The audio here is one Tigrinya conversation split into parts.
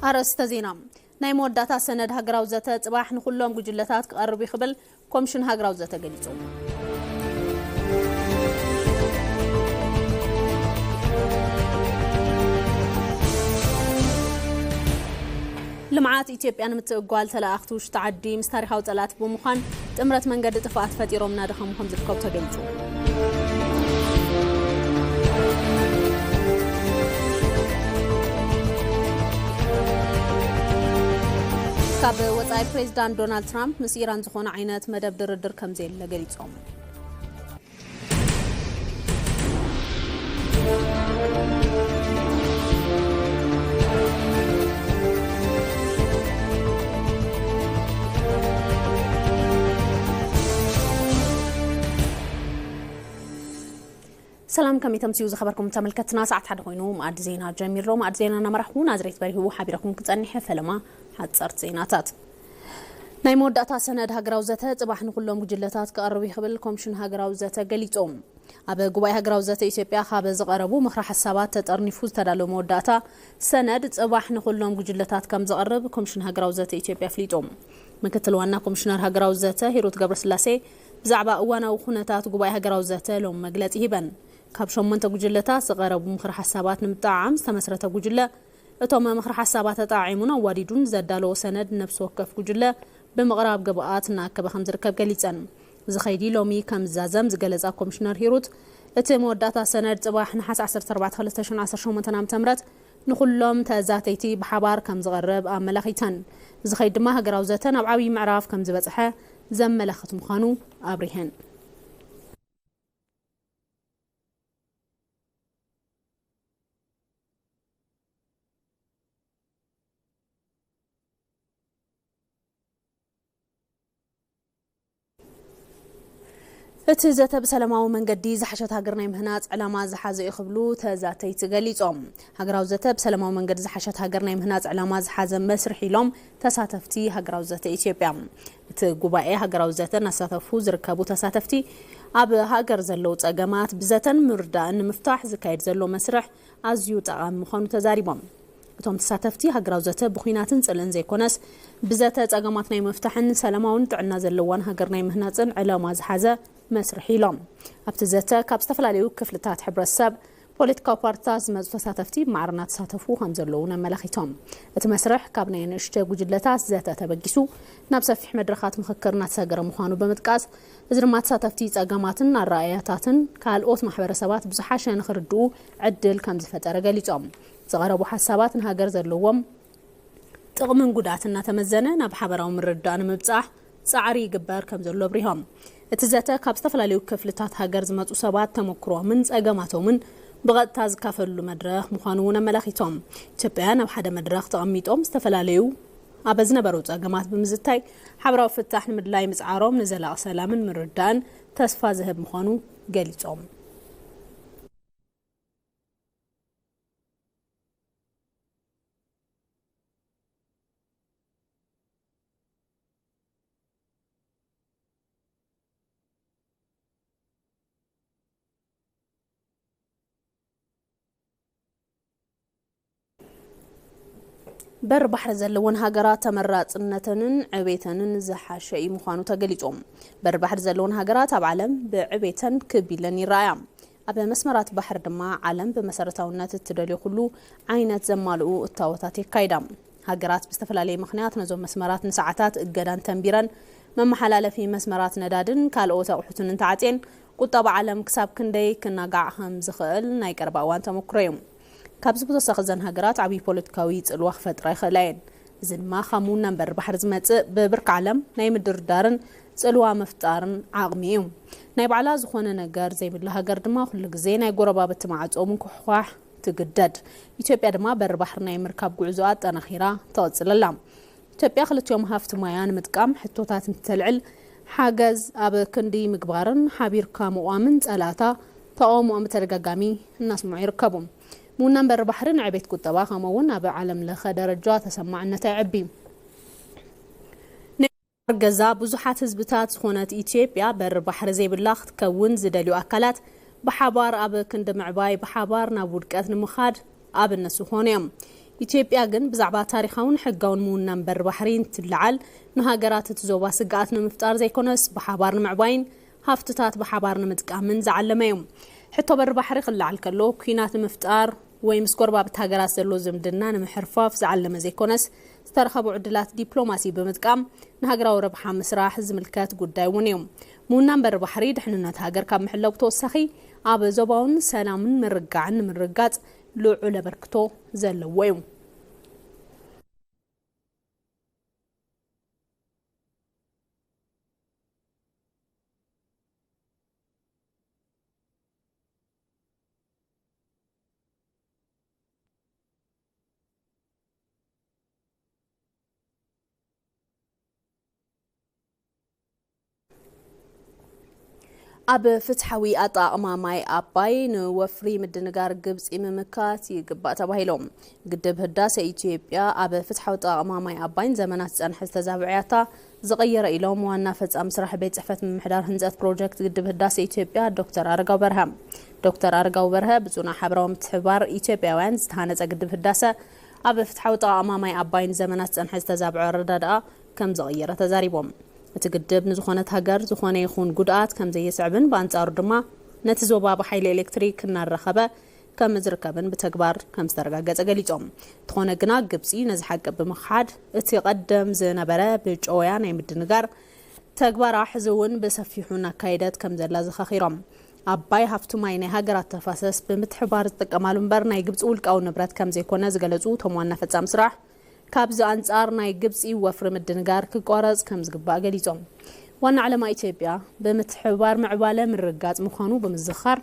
ኣርእስተ ዜና። ናይ መወዳእታ ሰነድ ሃገራዊ ዘተ ጽባሕ ንኹሎም ጉጅለታት ክቐርብ እዩ ክብል ኮሚሽን ሃገራዊ ዘተ ገሊጹ። ልምዓት ኢትዮጵያ ንምትእጓል ተለኣኽቲ ውሽጢ ዓዲ ምስ ታሪኻዊ ጸላእቲ ብምዃን ጥምረት መንገዲ ጥፍኣት ፈጢሮም እናደኸሙ ከም ዝርከቡ ተገሊጹ። ካብ ወጻኢ ፕሬዚዳንት ዶናልድ ትራምፕ ምስ ኢራን ዝኾነ ዓይነት መደብ ድርድር ከም ዘየለ ገሊጾም። ሰላም፣ ከመይ ተምስዩ ዝኸበርኩም ተመልከትና? ሰዓት ሓደ ኮይኑ መኣዲ ዜና ጀሚርሎ። መኣዲ ዜና እናመራሕኩ ናዝሬት በሪሁ ሓቢረኩም ክጸንሕ። ፈለማ ሓጸርቲ ዜናታት። ናይ መወዳእታ ሰነድ ሃገራዊ ዘተ ጽባሕ ንኹሎም ጉጅለታት ክቐርብ እዩ ክብል ኮሚሽን ሃገራዊ ዘተ ገሊጹ። ኣብ ጉባኤ ሃገራዊ ዘተ ኢትዮጵያ ካብ ዝቐረቡ ምኽረ ሓሳባት ተጠርኒፉ ዝተዳለወ መወዳእታ ሰነድ ጽባሕ ንኹሎም ጉጅለታት ከም ዝቐርብ ኮሚሽን ሃገራዊ ዘተ ኢትዮጵያ ኣፍሊጡ። ምክትል ዋና ኮሚሽነር ሃገራዊ ዘተ ሂሩት ገብረስላሴ ብዛዕባ እዋናዊ ኩነታት ጉባኤ ሃገራዊ ዘተ ሎም መግለጺ ሂበን። ካብ ሸሞንተ ጉጅለታት ዝቐረቡ ምኽረ ሓሳባት ንምጥዓዓም ዝተመስረተ ጉጅለ እቶም ምኽረ ሓሳባት ኣጣዒሙን ኣዋዲዱን ዘዳለዎ ሰነድ ነፍሲ ወከፍ ጉጅለ ብምቕራብ ግብኣት እናኣከበ ከም ዝርከብ ገሊጸን። እዚ ኸይዲ ሎሚ ከም ዝዛዘም ዝገለጻ ኮሚሽነር ሂሩት፣ እቲ መወዳእታ ሰነድ ጽባሕ ነሓሰ ዓሰርተ ኣርባዕተ ክልተ ሽሕን ዓሰርተ ሸሞንተን ዓመተ ምህረት ንኹሎም ተዛተይቲ ብሓባር ከም ዝቐርብ ኣመላኺተን። እዚ ኸይዲ ድማ ሃገራዊ ዘተ ናብ ዓብዪ ምዕራፍ ከም ዝበጽሐ ዘመላኽት ምዃኑ ኣብሪሀን። እቲ ዘተ ብሰላማዊ መንገዲ ዝሓሸት ሃገር ናይ ምህናጽ ዕላማ ዝሓዘ እዩ ክብሉ ተዛተይቲ ገሊጾም። ሃገራዊ ዘተ ብሰላማዊ መንገዲ ዝሓሸት ሃገር ናይ ምህናጽ ዕላማ ዝሓዘ መስርሕ ኢሎም ተሳተፍቲ ሃገራዊ ዘተ ኢትዮጵያ። እቲ ጉባኤ ሃገራዊ ዘተ እናሳተፉ ዝርከቡ ተሳተፍቲ ኣብ ሃገር ዘለዉ ጸገማት ብዘተን ምርዳእን ንምፍታሕ ዝካየድ ዘሎ መስርሕ ኣዝዩ ጠቓሚ ምዃኑ ተዛሪቦም። እቶም ተሳተፍቲ ሃገራዊ ዘተ ብኹናትን ጽልእን ዘይኮነስ ብዘተ ጸገማት ናይ ምፍታሕን ሰላማውን ጥዕና ዘለዋን ሃገር ናይ ምህናጽን ዕላማ ዝሓዘ መስርሕ ኢሎም። ኣብቲ ዘተ ካብ ዝተፈላለዩ ክፍልታት ሕብረተሰብ፣ ፖለቲካዊ ፓርትታት ዝመጹ ተሳተፍቲ ማዕረ እናተሳተፉ ከም ዘለዉ እውን ኣመላኺቶም። እቲ መስርሕ ካብ ናይ ንእሽተ ጉጅለታት ዘተ ተበጊሱ ናብ ሰፊሕ መድረኻት ምኽክር እናተሰገረ ምዃኑ ብምጥቃስ፣ እዚ ድማ ተሳተፍቲ ጸገማትን ኣረኣእያታትን ካልኦት ማሕበረሰባት ብዝሓሸ ንኽርድኡ ዕድል ከም ዝፈጠረ ገሊጾም። ዝቐረቡ ሓሳባት ንሃገር ዘለዎም ጥቕምን ጉድኣትን እናተመዘነ ናብ ሓበራዊ ምርድዳእ ንምብጻሕ ጻዕሪ ይግበር ከም ዘሎ ኣብሪሆም። እቲ ዘተ ካብ ዝተፈላለዩ ክፍልታት ሃገር ዝመጹ ሰባት ተመክሮምን ጸገማቶምን ብቐጥታ ዝካፈልሉ መድረኽ ምዃኑ እውን ኣመላኺቶም። ኢትዮጵያውያን ኣብ ሓደ መድረኽ ተቐሚጦም ዝተፈላለዩ ኣብ ዝነበሩ ጸገማት ብምዝታይ ሓበራዊ ፍታሕ ንምድላይ ምጽዓሮም ንዘላቒ ሰላምን ምርድዳእን ተስፋ ዝህብ ምዃኑ ገሊጾም። በር ባሕሪ ዘለወን ሃገራት ተመራጽነተንን ዕቤተንን ዝሓሸ እዩ ምዃኑ ተገሊጹ። በር ባሕሪ ዘለወን ሃገራት ኣብ ዓለም ብዕቤተን ክብ ኢለን ይረኣያ። ኣብ መስመራት ባሕሪ ድማ ዓለም ብመሰረታውነት እትደልዮ ኩሉ ዓይነት ዘማልኡ እታወታት የካይዳ። ሃገራት ብዝተፈላለየ ምኽንያት ነዞም መስመራት ንሰዓታት እገዳን ተንቢረን መመሓላለፊ መስመራት ነዳድን ካልኦት ኣቑሑትን እንተዓጽየን፣ ቁጠባ ዓለም ክሳብ ክንደይ ክናጋዕ ከም ዝኽእል ናይ ቀረባ እዋን ተመክሮ እዩ። ካብዚ ብተወሳኺ እዘን ሃገራት ዓብዪ ፖለቲካዊ ጽልዋ ክፈጥራ ይኽእላ እየን። እዚ ድማ ካብ ምውናን በር ባሕሪ ዝመጽእ ብብርኪ ዓለም ናይ ምድርዳርን ጽልዋ ምፍጣርን ዓቕሚ እዩ። ናይ ባዕላ ዝኾነ ነገር ዘይብላ ሃገር ድማ ኩሉ ግዜ ናይ ጎረባብቲ ማዕጾ ምንኩሕኳሕ ትግደድ። ኢትዮጵያ ድማ በር ባሕሪ ናይ ምርካብ ጉዕዞኣ ኣጠናኺራ ትቕጽል ኣላ። ኢትዮጵያ ክልቲኦም ሃፍቲ ማያ ንምጥቃም ሕቶታት እንትተልዕል፣ ሓገዝ ኣብ ክንዲ ምግባርን ሓቢርካ ምቋምን ጸላእታ ተቓውሞኦም ብተደጋጋሚ እናስምዑ ይርከቡ። ምውናን በር ባሕሪ ንዕቤት ቁጠባ ከምኡ እውን ኣብ ዓለም ለኸ ደረጃ ተሰማዕነታ የዕቢ። ናይ ገዛ ብዙሓት ህዝብታት ዝኾነት ኢትዮጵያ በር ባሕሪ ዘይብላ ክትከውን ዝደልዩ ኣካላት ብሓባር ኣብ ክንዲ ምዕባይ ብሓባር ናብ ውድቀት ንምኻድ ኣብነት ዝኾኑ እዮም። ኢትዮጵያ ግን ብዛዕባ ታሪኻውን ሕጋውን ምውናን በሪ ባሕሪ እንትለዓል፣ ንሃገራት እቲ ዞባ ስግኣት ንምፍጣር ዘይኮነስ፣ ብሓባር ንምዕባይን ሃፍትታት ብሓባር ንምጥቃምን ዝዓለመ እዩ። ሕቶ በሪ ባሕሪ ክለዓል ከሎ፣ ኲናት ንምፍጣር ወይ ምስ ጎረባብቲ ሃገራት ዘሎ ዝምድና ንምሕርፋፍ ዝዓለመ ዘይኮነስ፣ ዝተረኸቡ ዕድላት ዲፕሎማሲ ብምጥቃም ንሃገራዊ ረብሓ ምስራሕ ዝምልከት ጉዳይ እውን እዩ። ምውናን በሪ ባሕሪ ድሕንነት ሃገር ካብ ምሕላው ብተወሳኺ፣ ኣብ ዞባውን ሰላምን ምርግጋዕን ንምርግጋጽ ልዑል ኣበርክቶ ዘለዎ እዩ። ኣብ ፍትሓዊ ኣጠቓቕማ ማይ ኣባይ ንወፍሪ ምድንጋር ግብፂ ምምካት ይግባእ ተባሂሉ። ግድብ ህዳሰ ኢትዮጵያ ኣብ ፍትሓዊ ኣጠቓቕማ ማይ ኣባይ ንዘመናት ዝፀንሐ ዝተዛብዐ ያታ ዝቐየረ ኢሎም ዋና ፈፃሚ ስራሕ ቤት ፅሕፈት ምምሕዳር ህንፀት ፕሮጀክት ግድብ ህዳሰ ኢትዮጵያ ዶክተር ኣረጋው በርሀ። ዶክተር ኣረጋው በርሀ ብፁና ሓበራዊ ምትሕብባር ኢትዮጵያውያን ዝተሃነፀ ግድብ ህዳሰ ኣብ ፍትሓዊ ኣጠቓቕማ ማይ ኣባይ ንዘመናት ዝፀንሐ ዝተዛብዐ ኣረዳድኣ ከም ዘቐየረ ተዛሪቦም። እቲ ግድብ ንዝኾነት ሃገር ዝኾነ ይኹን ጉድኣት ከም ዘየስዕብን ብኣንጻሩ ድማ ነቲ ዞባ ብሓይሊ ኤሌክትሪክ እናረኸበ ከም ዝርከብን ብተግባር ከም ዝተረጋገጸ ገሊጾም። እንተኾነ ግና ግብጺ ነዚ ሓቂ ብምኽሓድ እቲ ቀደም ዝነበረ ብጨወያ ናይ ምድንጋር ተግባራ ሕዚ እውን ብሰፊሑ እናካየደት ከም ዘላ ዘኻኺሮም። ኣባይ ሃፍቲ ማይ ናይ ሃገራት ተፋሰስ ብምትሕባር ዝጥቀማሉ እምበር ናይ ግብጺ ውልቃዊ ንብረት ከም ዘይኮነ ዝገለጹ እቶም ዋና ፈጻሚ ስራሕ፣ ካብዚ ኣንጻር ናይ ግብጺ ወፍሪ ምድንጋር ክቋረጽ ከም ዝግባእ ገሊጾም። ዋና ዕላማ ኢትዮጵያ ብምትሕብባር ምዕባለ ምርግጋጽ ምዃኑ ብምዝኻር፣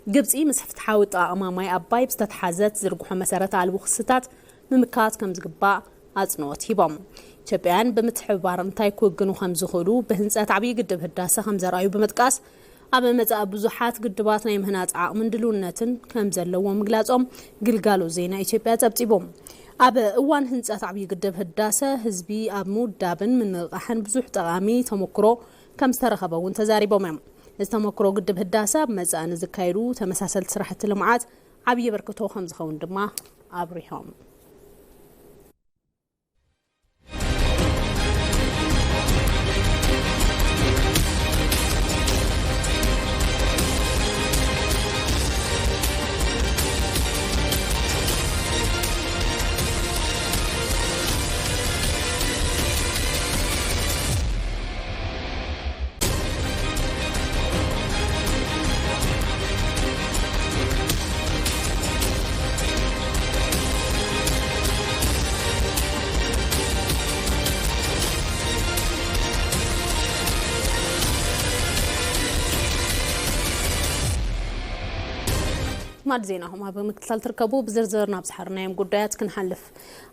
ግብጺ ምስ ፍትሓዊ ኣጠቓቕማ ማይ ኣባይ ብዝተተሓዘ ዝርግሖ መሰረት ኣልቦ ክስታት ምምካት ከም ዝግባእ ኣጽንኦት ሂቦም። ኢትዮጵያውያን ብምትሕብባር እንታይ ክውግኑ ከም ዝኽእሉ ብህንጸት ዓብዪ ግድብ ህዳሰ ከም ዘርኣዩ ብምጥቃስ፣ ኣብ መጻኢ ብዙሓት ግድባት ናይ ምህናጽ ዓቕምን ድልውነትን ከም ዘለዎ ምግላጾም ግልጋሎት ዜና ኢትዮጵያ ጸብጺቡ። ኣብ እዋን ህንጸት ዓብዪ ግድብ ህዳሰ፣ ህዝቢ ኣብ ምውዳብን ምንቕቓሕን ብዙሕ ጠቓሚ ተመክሮ ከም ዝተረኸበ እውን ተዛሪቦም እዮም። እዚ ተመክሮ ግድብ ህዳሰ ኣብ መጻኢ ንዝካየዱ ተመሳሰልቲ ስራሕቲ ልምዓት ዓብዪ ኣበርክቶ ከም ዝኸውን ድማ ኣብሪሆም። ማድ ዜናኹም ኣብ ምክትታል ትርከቡ። ብዝርዝር ናብ ዝሓርናዮም ጉዳያት ክንሓልፍ።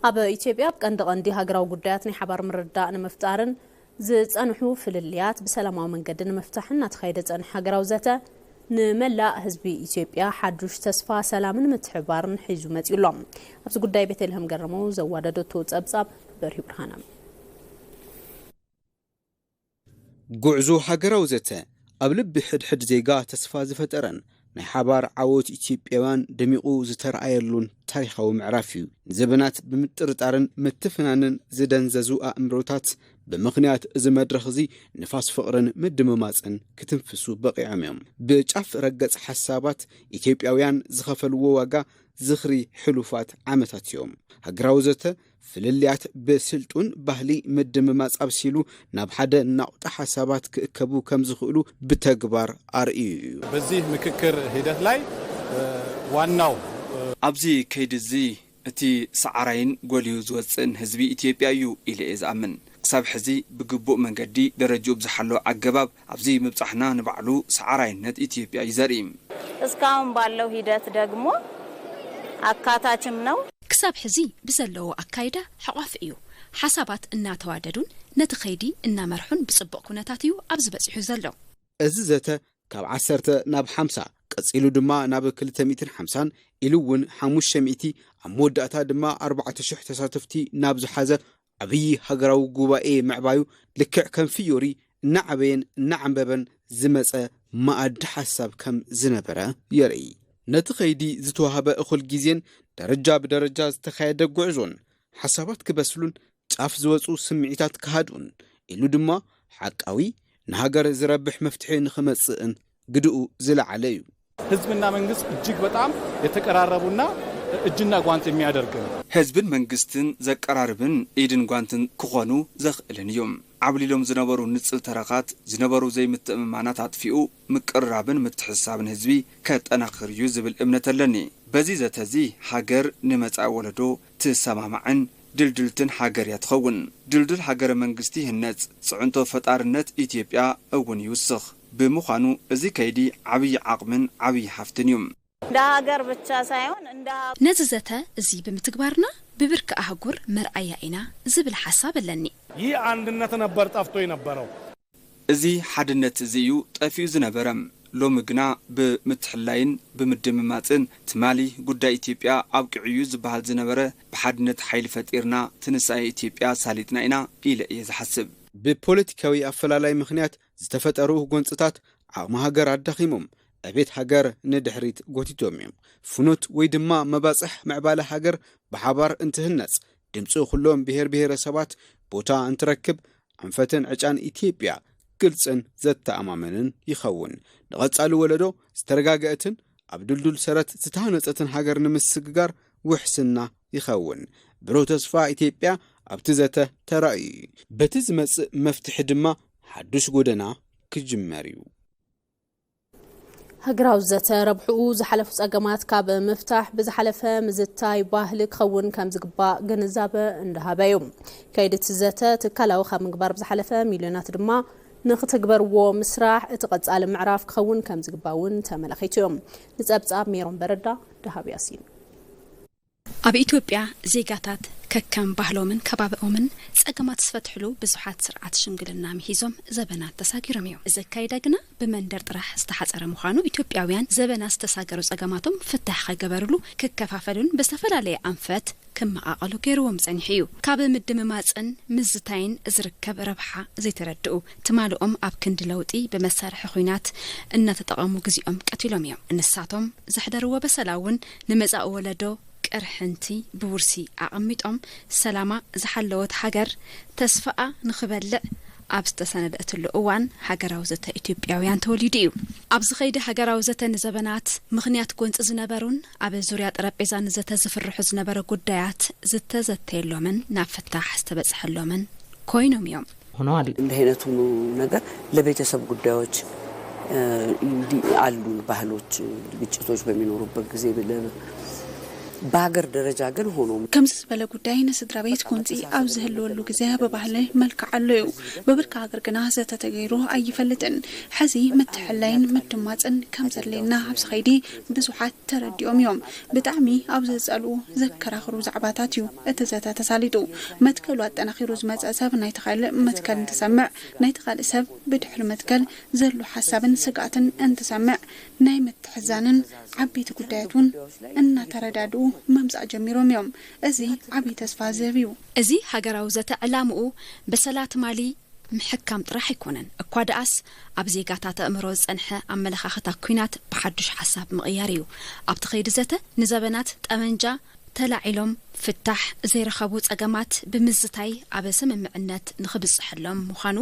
ኣብ ኢትዮጵያ ኣብ ቀንዲ ቀንዲ ሃገራዊ ጉዳያት ናይ ሓባር ምርዳእ ንምፍጣርን ዝጸንሑ ፍልልያት ብሰላማዊ መንገዲ ንምፍታሕን እናተኻየደ ዝጸንሐ ሃገራዊ ዘተ ንመላእ ህዝቢ ኢትዮጵያ ሓዱሽ ተስፋ ሰላምን ምትሕብባርን ሒዙ መጺኡ ኣሎ። ኣብዚ ጉዳይ ቤተልሔም ገረመው ዘዋደደቶ ጸብጻብ በሪሁ ብርሃነ። ጉዕዞ ሃገራዊ ዘተ ኣብ ልቢ ሕድሕድ ዜጋ ተስፋ ዝፈጠረን ናይ ሓባር ዓወት ኢትዮጵያውያን ደሚቑ ዝተረኣየሉን ታሪኻዊ ምዕራፍ እዩ። ንዘበናት ብምጥርጣርን ምትፍናንን ዝደንዘዙ ኣእምሮታት ብምኽንያት እዚ መድረኽ እዚ ንፋስ ፍቕርን ምድምማጽን ክትንፍሱ በቒዖም እዮም። ብጫፍ ረገጽ ሓሳባት ኢትዮጵያውያን ዝኸፈልዎ ዋጋ ዝኽሪ ሕሉፋት ዓመታት እዮም። ሃገራዊ ዘተ ፍልልያት ብስልጡን ባህሊ ምድምማጽ ኣብሲሉ ናብ ሓደ ናቑጣ ሓሳባት ክእከቡ ከም ዝኽእሉ ብተግባር ኣርእዩ እዩ። በዚህ ምክክር ሂደት ላይ ዋናው ኣብዚ ከይዲ እዚ እቲ ሰዓራይን ጎልዩ ዝወፅእን ህዝቢ ኢትዮጵያ እዩ ኢለ እየ ዝኣምን። ክሳብ ሕዚ ብግቡእ መንገዲ ደረጅኡ ብዝሓለወ ኣገባብ ኣብዚ ምብፃሕና ንባዕሉ ሰዓራይነት ኢትዮጵያ እዩ ዘርኢ። እስካሁን ባለው ሂደት ደግሞ አካታችም ነው። ክሳብ ሕዚ ብዘለዎ ኣካይዳ ሓቋፊ እዩ። ሓሳባት እናተዋደዱን ነቲ ከይዲ እናመርሑን ብፅቡቕ ኩነታት እዩ ኣብዚ በፂሑ ዘሎ። እዚ ዘተ ካብ ዓሰርተ ናብ ሓምሳ፣ ቀጺሉ ድማ ናብ ክልተ ሚእትን ሓምሳን ኢሉ እውን ሓሙሽተ ሚእቲ፣ ኣብ መወዳእታ ድማ ኣርባዕተ ሽሕ ተሳተፍቲ ናብ ዝሓዘ ዓብዪ ሃገራዊ ጉባኤ ምዕባዩ ልክዕ ከም ፍዮሪ እናዓበየን እናዓንበበን ዝመጸ መኣዲ ሓሳብ ከም ዝነበረ የርኢ። ነቲ ከይዲ ዝተዋህበ እኹል ግዜን ደረጃ ብደረጃ ዝተኻየደ ጉዕዞን ሓሳባት ክበስሉን ጫፍ ዝወፁ ስምዒታት ክሃድኡን ኢሉ ድማ ሓቃዊ ንሃገር ዝረብሕ መፍትሒ ንኽመፅእን ግድኡ ዝለዓለ እዩ። ህዝብና መንግስት እጅግ በጣም የተቀራረቡና እጅና ጓንት የሚያደርግ ነው። ህዝብን መንግስትን ዘቀራርብን ኢድን ጓንትን ክኾኑ ዘኽእልን እዩ። ዓብሊሎም ዝነበሩ ንጽል ተረኻት ዝነበሩ ዘይምትእምማናት ኣጥፊኡ ምቅርራብን ምትሕስሳብን ህዝቢ ከጠናኽር እዩ ዝብል እምነት ኣለኒ። በዚ ዘተ እዚ ሃገር ንመጻኢ ወለዶ ትሰማማዕን ድልድልትን ሃገር እያ ትኸውን። ድልዱል ሃገረ መንግስቲ ይህነጽ፣ ጽዕንቶ ፈጣርነት ኢትዮጵያ እውን ይውስኽ። ብምዃኑ እዚ ከይዲ ዓብዪ ዓቕምን ዓብዪ ሃፍትን እዩ። እንደ ሀገር ብቻ ሳይሆን እንደ ነዚ ዘተ እዚ ብምትግባርና ብብርኪ ኣህጉር መርኣያ ኢና ዝብል ሓሳብ ኣለኒ። ይህ አንድነት ነበር ጠፍቶ የነበረው። እዚ ሓድነት እዚ እዩ ጠፊኡ ዝነበረ። ሎሚ ግና ብምትሕላይን ብምድምማፅን ትማሊ ጉዳይ ኢትዮጵያ ኣብቂዑ እዩ ዝበሃል ዝነበረ ብሓድነት ሓይሊ ፈጢርና ትንሳኤ ኢትዮጵያ ሳሊጥና ኢና ኢለ እየ ዝሓስብ። ብፖለቲካዊ ኣፈላላይ ምኽንያት ዝተፈጠሩ ጎንፅታት ዓቕሚ ሃገር ኣዳኺሞም ዕቤት ሃገር ንድሕሪት ጎቲቶም እዮም። ፍኖት ወይ ድማ መባፅሕ ምዕባለ ሃገር ብሓባር እንትህነፅ ድምፂ ኩሎም ብሄር ብሄረሰባት ቦታ እንትረክብ ኣንፈትን ዕጫን ኢትዮጵያ ግልፅን ዘተኣማምንን ይኸውን። ንቐፃሊ ወለዶ ዝተረጋገእትን ኣብ ድልዱል ሰረት ዝተሃነፀትን ሃገር ንምስግጋር ውሕስና ይኸውን። ብሩህ ተስፋ ኢትዮጵያ ኣብቲ ዘተ ተራእዩ እዩ። በቲ ዝመፅእ መፍትሒ ድማ ሓዱሽ ጎደና ክጅመር እዩ። ሃገራዊ ዘተ ረብሕኡ ዝሓለፉ ጸገማት ካብ ምፍታሕ ብዝሓለፈ ምዝታይ ባህሊ ክኸውን ከም ዝግባእ ግንዛበ እንዳሃበ እዩ። ከይዲ እቲ ዘተ ትካላዊ ካብ ምግባር ብዝሓለፈ ሚልዮናት ድማ ንክትግበርዎ ምስራሕ እቲ ቀጻሊ ምዕራፍ ክኸውን ከም ዝግባእ እውን ተመላኺቱ እዩ። ንጸብጻብ ሜሮን በረዳ ደሃብ ያሲን። ኣብ ኢትዮጵያ ዜጋታት ከከም ባህሎምን ከባቢኦምን ጸገማት ዝፈትሕሉ ብዙሓት ስርዓት ሽምግልና ምሂዞም ዘበናት ተሳጊሮም እዮም። እዚ ኣካይዳ ግና ብመንደር ጥራሕ ዝተሓጸረ ምዃኑ ኢትዮጵያውያን ዘበናት ዝተሳገሩ ጸገማቶም ፍታሕ ከይገበርሉ ክከፋፈሉን ብዝተፈላለየ ኣንፈት ክመቓቐሉ ገይርዎም ጸኒሑ እዩ። ካብ ምድምማጽን ምዝታይን ዝርከብ ረብሓ ዘይተረድኡ ትማልኦም ኣብ ክንዲ ለውጢ ብመሳርሒ ኹናት እናተጠቐሙ ግዜኦም ቀቲሎም እዮም። ንሳቶም ዘሕደርዎ በሰላ እውን ንመጻኢ ወለዶ ቅርሕንቲ ብውርሲ ኣቐሚጦም ሰላማ ዝሓለወት ሃገር ተስፋኣ ንኽበልዕ ኣብ ዝተሰነደእትሉ እዋን ሃገራዊ ዘተ ኢትዮጵያውያን ተወሊዱ እዩ። ኣብዚ ኸይዲ ሃገራዊ ዘተ ንዘበናት ምኽንያት ጎንፂ ዝነበሩን ኣብ ዙርያ ጠረጴዛ ንዘተ ዝፍርሑ ዝነበረ ጉዳያት ዝተዘተየሎምን ናብ ፍታሕ ዝተበፅሐሎምን ኮይኖም እዮም። ሆነዋል። እንዲህ አይነቱ ነገር ለቤተሰብ ጉዳዮች አሉ ባህሎች ግጭቶች በሚኖሩበት ጊዜ ብለ በሀገር ደረጃ ግን ሆኖም ከምዚ ዝበለ ጉዳይ ንስድራ ቤት ጎንፂ ኣብ ዝህልወሉ ግዜ ብባህሊ መልክዕ ኣሎ እዩ። ብብርኪ ሃገር ግና ዘተ ተገይሩ ኣይፈልጥን። ሕዚ ምትሕላይን ምድማፅን ከም ዘድልየና ኣብዚ ኸይዲ ብዙሓት ተረዲኦም እዮም። ብጣዕሚ ኣብ ዘፀልኡ ዘከራኽሩ ዛዕባታት እዩ እቲ ዘተ ተሳሊጡ። መትከሉ ኣጠናኺሩ ዝመፀ ሰብ ናይቲ ካልእ መትከል እንትሰምዕ ናይቲ ካልእ ሰብ ብድሕሪ መትከል ዘሎ ሓሳብን ስግኣትን እንትሰምዕ ናይ ምትሕዛንን ዓበይቲ ጉዳያት እውን እናተረዳድኡ ምምፃእ ጀሚሮም እዮም። እዚ ዓብዪ ተስፋ ዝህብ እዩ። እዚ ሃገራዊ ዘተ ዕላምኡ በሰላ ትማሊ ምሕካም ጥራሕ ኣይኮነን እኳ ደኣስ ኣብ ዜጋታት ኣእምሮ ዝጸንሐ ኣመለኻኽታ ኲናት ብሓዱሽ ሓሳብ ምቕያር እዩ። ኣብቲ ኸይዲ ዘተ ንዘበናት ጠመንጃ ተላዒሎም ፍታሕ ዘይረኸቡ ጸገማት ብምዝታይ ኣብ ስምምዕነት ንኽብጽሐሎም ምዃኑ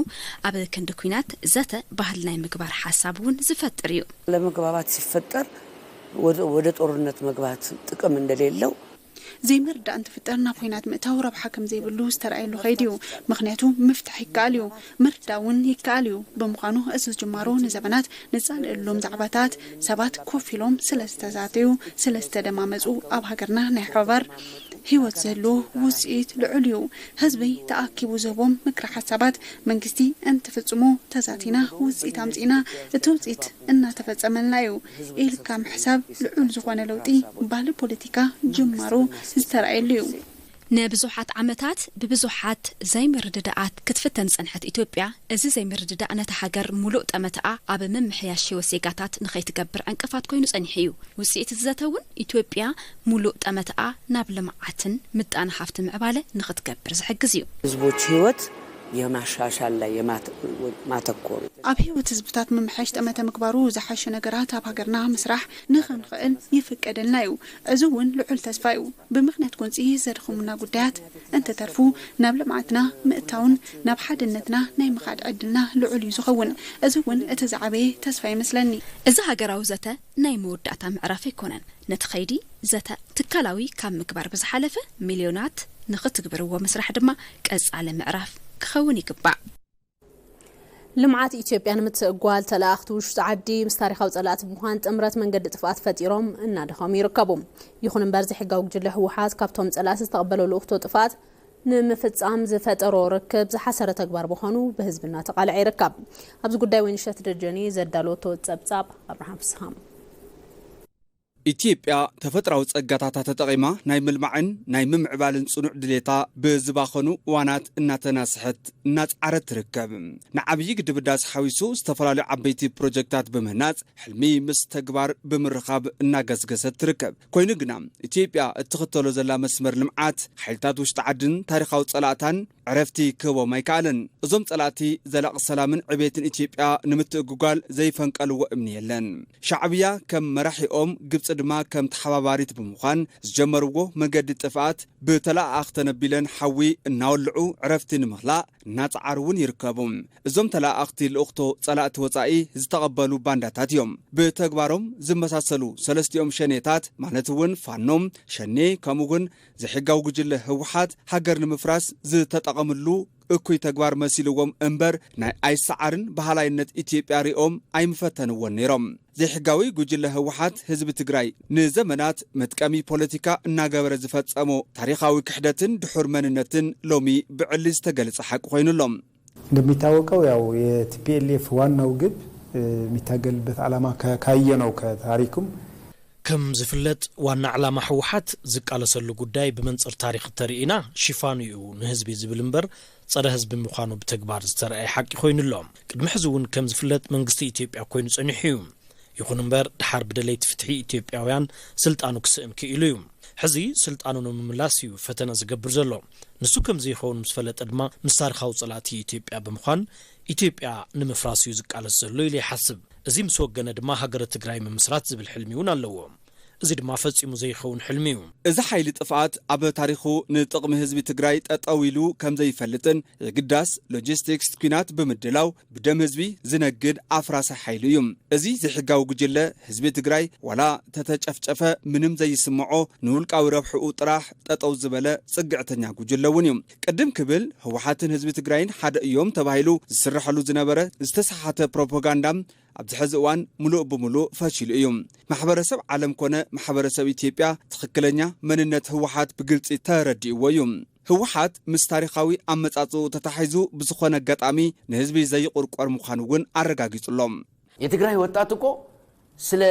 ኣብ ክንዲ ኲናት ዘተ ባህሊ ናይ ምግባር ሓሳብ እውን ዝፈጥር እዩ። ለመግባባት ሲፈጠር ወደ ጦርነት መግባት ጥቅም እንደሌለው ዘይምርዳእ እንትፍጠር ናብ ኹናት ምእታው ረብሓ ከም ዘይብሉ ዝተረኣየሉ ኸይዲ እዩ። ምኽንያቱ ምፍታሕ ይከኣል እዩ፣ ምርዳእ እውን ይከኣል እዩ። ብምዃኑ እዚ ጅማሮ ንዘበናት ንጻልእሎም ዛዕባታት ሰባት ኮፍ ኢሎም ስለ ዝተዛተዩ ስለ ዝተደማመጹ ኣብ ሃገርና ናይ ሓባር ህይወት ዝህሉ ውፅኢት ልዑል እዩ። ህዝቢ ተኣኪቡ ዝህቦም ምክረ ሓሳባት መንግስቲ እንትፍጽሞ ተዛቲና ውፅኢት ኣምፂና እቲ ውፅኢት እናተፈጸመልና እዩ ኢልካ ምሕሳብ ልዑል ዝኾነ ለውጢ ባህሊ ፖለቲካ ጅማሮ ዝተረኣየሉ እዩ። ንብዙሓት ዓመታት ብብዙሓት ዘይምርድዳኣት ክትፍተን ዝጸንሐት ኢትዮጵያ፣ እዚ ዘይምርድዳእ ነታ ሃገር ሙሉእ ጠመተኣ ኣብ ምምሕያሽ ህይወት ዜጋታት ንኸይትገብር ዕንቅፋት ኮይኑ ጸኒሑ እዩ። ውጽኢት እዚ ዘተ እውን ኢትዮጵያ ሙሉእ ጠመተኣ ናብ ልምዓትን ምጣነ ሃፍቲ ምዕባለ ንኽትገብር ዝሕግዝ እዩ። ህዝቦች ህይወት የማሻሻል ላይ የማተኮር። ኣብ ህይወት ህዝብታት ምምሕያሽ ጠመተ ምግባሩ ዝሓሸ ነገራት ኣብ ሃገርና ምስራሕ ንኽንኽእል ይፍቀደልና እዩ። እዚ እውን ልዑል ተስፋ እዩ። ብምኽንያት ጎንፂ ዘድኽሙና ጉዳያት እንተተርፉ ናብ ልምዓትና ምእታውን ናብ ሓድነትና ናይ ምኻድ ዕድልና ልዑል እዩ ዝኸውን። እዚ እውን እቲ ዝዓበየ ተስፋ ይመስለኒ። እዚ ሃገራዊ ዘተ ናይ መወዳእታ ምዕራፍ ኣይኮነን። ነቲ ኸይዲ ዘተ ትካላዊ ካብ ምግባር ብዝሓለፈ ሚልዮናት ንኽትግብርዎ ምስራሕ ድማ ቀፃሊ ምዕራፍ ክኸውን ይግባእ። ልምዓት ኢትዮጵያ ንምትእጓል ተለኣኽቲ ውሽጢ ዓዲ ምስ ታሪኻዊ ፀላእቲ ብምዃን ጥምረት መንገዲ ጥፍኣት ፈጢሮም እናደኸሙ ይርከቡ። ይኹን እምበር ዘይሕጋዊ ጉጅለ ህወሓት ካብቶም ፀላእቲ ዝተቐበሎ ልኡኽቶ ጥፍኣት ንምፍፃም ዝፈጠሮ ርክብ ዝሓሰረ ተግባር ምዃኑ ብህዝቢ እናተቓልዐ ይርከብ። ኣብዚ ጉዳይ ወይንሸት ደጀኔ ዘዳለወቶ ፀብፃብ ኣብርሃም ፍስሃም። ኢትዮጵያ ተፈጥራዊ ጸጋታታ ተጠቒማ ናይ ምልማዕን ናይ ምምዕባልን ጽኑዕ ድሌታ ብዝባኸኑ እዋናት እናተናስሐት እናጸዓረት ትርከብ። ንዓብዪ ግድብ ህዳሰ ሓዊሱ ዝተፈላለዩ ዓበይቲ ፕሮጀክታት ብምህናጽ ሕልሚ ምስ ተግባር ብምርኻብ እናገስገሰት ትርከብ። ኮይኑ ግና ኢትዮጵያ እትኽተሎ ዘላ መስመር ልምዓት ሓይልታት ውሽጢ ዓድን ታሪኻዊ ጸላእታን ዕረፍቲ ክህቦም ኣይከኣለን። እዞም ጸላእቲ ዘላቒ ሰላምን ዕቤትን ኢትዮጵያ ንምትእጉጓል ዘይፈንቀልዎ እምኒ የለን። ሻዕብያ ከም መራሒኦም፣ ግብጺ ድማ ከም ተሓባባሪት ብምዃን ዝጀመርዎ መገዲ ጥፍኣት ብተለኣኣኽ ተነቢለን ሓዊ እናወልዑ ዕረፍቲ ንምኽላእ እናጸዓሩ እውን ይርከቡ። እዞም ተለኣኣኽቲ ልኡኽቶ ጸላእቲ ወጻኢ ዝተቐበሉ ባንዳታት እዮም። ብተግባሮም ዝመሳሰሉ ሰለስቲኦም ሸኔታት ማለት እውን ፋኖም ሸኔ ከምኡ እውን ዘይሕጋዊ ጉጅለ ህወሓት ሃገር ንምፍራስ ዝተጠቐምሉ እኩይ ተግባር መሲልዎም እምበር ናይ ኣይሰዓርን በሃላይነት ኢትዮጵያ ሪኦም ኣይምፈተንዎን ነይሮም። ዘይሕጋዊ ጉጅለ ህወሓት ህዝቢ ትግራይ ንዘመናት መጥቀሚ ፖለቲካ እናገበረ ዝፈጸሞ ታሪኻዊ ክሕደትን ድሑር መንነትን ሎሚ ብዕሊ ዝተገለጸ ሓቂ ኮይኑ ኣሎ። እንደሚታወቀው ያው የቲፒኤልኤፍ ዋናው ግብ የሚታገልበት ዓላማ ካየነው ከታሪኩም ከም ዝፍለጥ ዋና ዕላማ ህወሓት ዝቃለሰሉ ጉዳይ ብመንፅር ታሪክ ተርኢና ሽፋኑ እዩ ንህዝቢ ዝብል እምበር ፀረ ህዝቢ ምዃኑ ብተግባር ዝተረኣየ ሓቂ ኮይኑ ኣሎ። ቅድሚ ሕዚ እውን ከም ዝፍለጥ መንግስቲ ኢትዮጵያ ኮይኑ ፀኒሑ እዩ። ይኹን እምበር ድሓር ብደለይቲ ፍትሒ ኢትዮጵያውያን ስልጣኑ ክስእን ክኢሉ እዩ። ሕዚ ስልጣኑ ንምምላስ እዩ ፈተነ ዝገብር ዘሎ። ንሱ ከም ዘይኸውን ምስ ፈለጠ ድማ ምስ ታሪኻዊ ጸላእቲ ኢትዮጵያ ብምዃን ኢትዮጵያ ንምፍራስ እዩ ዝቃለስ ዘሎ ኢለ ይሓስብ። እዚ ምስ ወገነ ድማ ሃገረ ትግራይ ምምስራት ዝብል ሕልሚ እውን ኣለዎ። እዚ ድማ ፈጺሙ ዘይኸውን ሕልሚ እዩ። እዚ ሓይሊ ጥፍኣት ኣብ ታሪኹ ንጥቕሚ ህዝቢ ትግራይ ጠጠው ኢሉ ከም ዘይፈልጥን የግዳስ ሎጂስቲክስ ኲናት ብምድላው ብደም ህዝቢ ዝነግድ ኣፍራሲ ሓይሊ እዩ። እዚ ዘይሕጋዊ ጉጅለ ህዝቢ ትግራይ ዋላ ተተጨፍጨፈ ምንም ዘይስምዖ ንውልቃዊ ረብሕኡ ጥራሕ ጠጠው ዝበለ ጽግዕተኛ ጉጅለ እውን እዩ። ቅድም ክብል ህወሓትን ህዝቢ ትግራይን ሓደ እዮም ተባሂሉ ዝስረሐሉ ዝነበረ ዝተሰሓተ ፕሮፓጋንዳ ኣብዚ ሕዚ እዋን ምሉእ ብምሉእ ፈሺሉ እዩ። ማሕበረሰብ ዓለም ኮነ ማሕበረሰብ ኢትዮጵያ ትኽክለኛ መንነት ህወሓት ብግልፂ ተረዲእዎ እዩ። ህወሓት ምስ ታሪኻዊ ኣመፃፅኡ ተታሒዙ ብዝኾነ ኣጋጣሚ ንህዝቢ ዘይቑርቆር ምዃኑ እውን ኣረጋጊፁ ኣሎ። የትግራይ ወጣት እኮ ስለ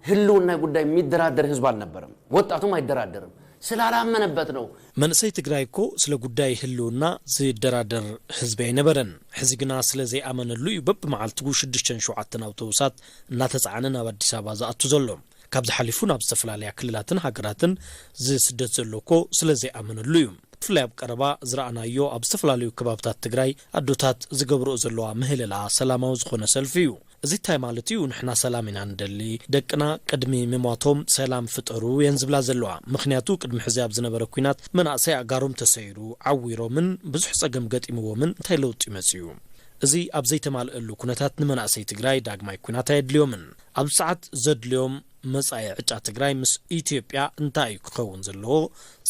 ህልውና ጉዳይ የሚደራደር ህዝብ አልነበረም። ወጣቱም አይደራደርም ስላላመነበት ነው። መንእሰይ ትግራይ እኮ ስለ ጉዳይ ህልውና ዝደራደር ህዝቢ ኣይነበረን። ሕዚ ግና ስለ ዘይኣመነሉ እዩ በብመዓልትኡ ሽዱሽተን ሸውዓተን ኣውቶቡሳት እናተፃዕነ ናብ ኣዲስ ኣበባ ዝኣቱ ዘሎ። ካብዚ ሓሊፉ ናብ ዝተፈላለያ ክልላትን ሃገራትን ዝስደድ ዘሎ እኮ ስለ ዘይኣመነሉ እዩ። ብፍላይ ኣብ ቀረባ ዝረኣናዮ ኣብ ዝተፈላለዩ ከባብታት ትግራይ ኣዶታት ዝገብርኦ ዘለዋ ምህለላ ሰላማዊ ዝኾነ ሰልፊ እዩ። እዚ እንታይ ማለት እዩ? ንሕና ሰላም ኢና ንደሊ፣ ደቅና ቅድሚ ምሟቶም ሰላም ፍጠሩ እየን ዝብላ ዘለዋ። ምኽንያቱ ቅድሚ ሕዚ ኣብ ዝነበረ ኲናት መናእሰይ ኣእጋሮም ተሰይሩ፣ ዓዊሮምን ብዙሕ ጸገም ገጢምዎምን እንታይ ለውጢ መጺኡ? እዚ ኣብ ዘይተማልአሉ ኩነታት ንመናእሰይ ትግራይ ዳግማይ ኲናት ኣየድልዮምን። ኣብዚ ሰዓት ዘድልዮም መጻኢ ዕጫ ትግራይ ምስ ኢትዮጵያ እንታይ እዩ ክኸውን ዘለዎ?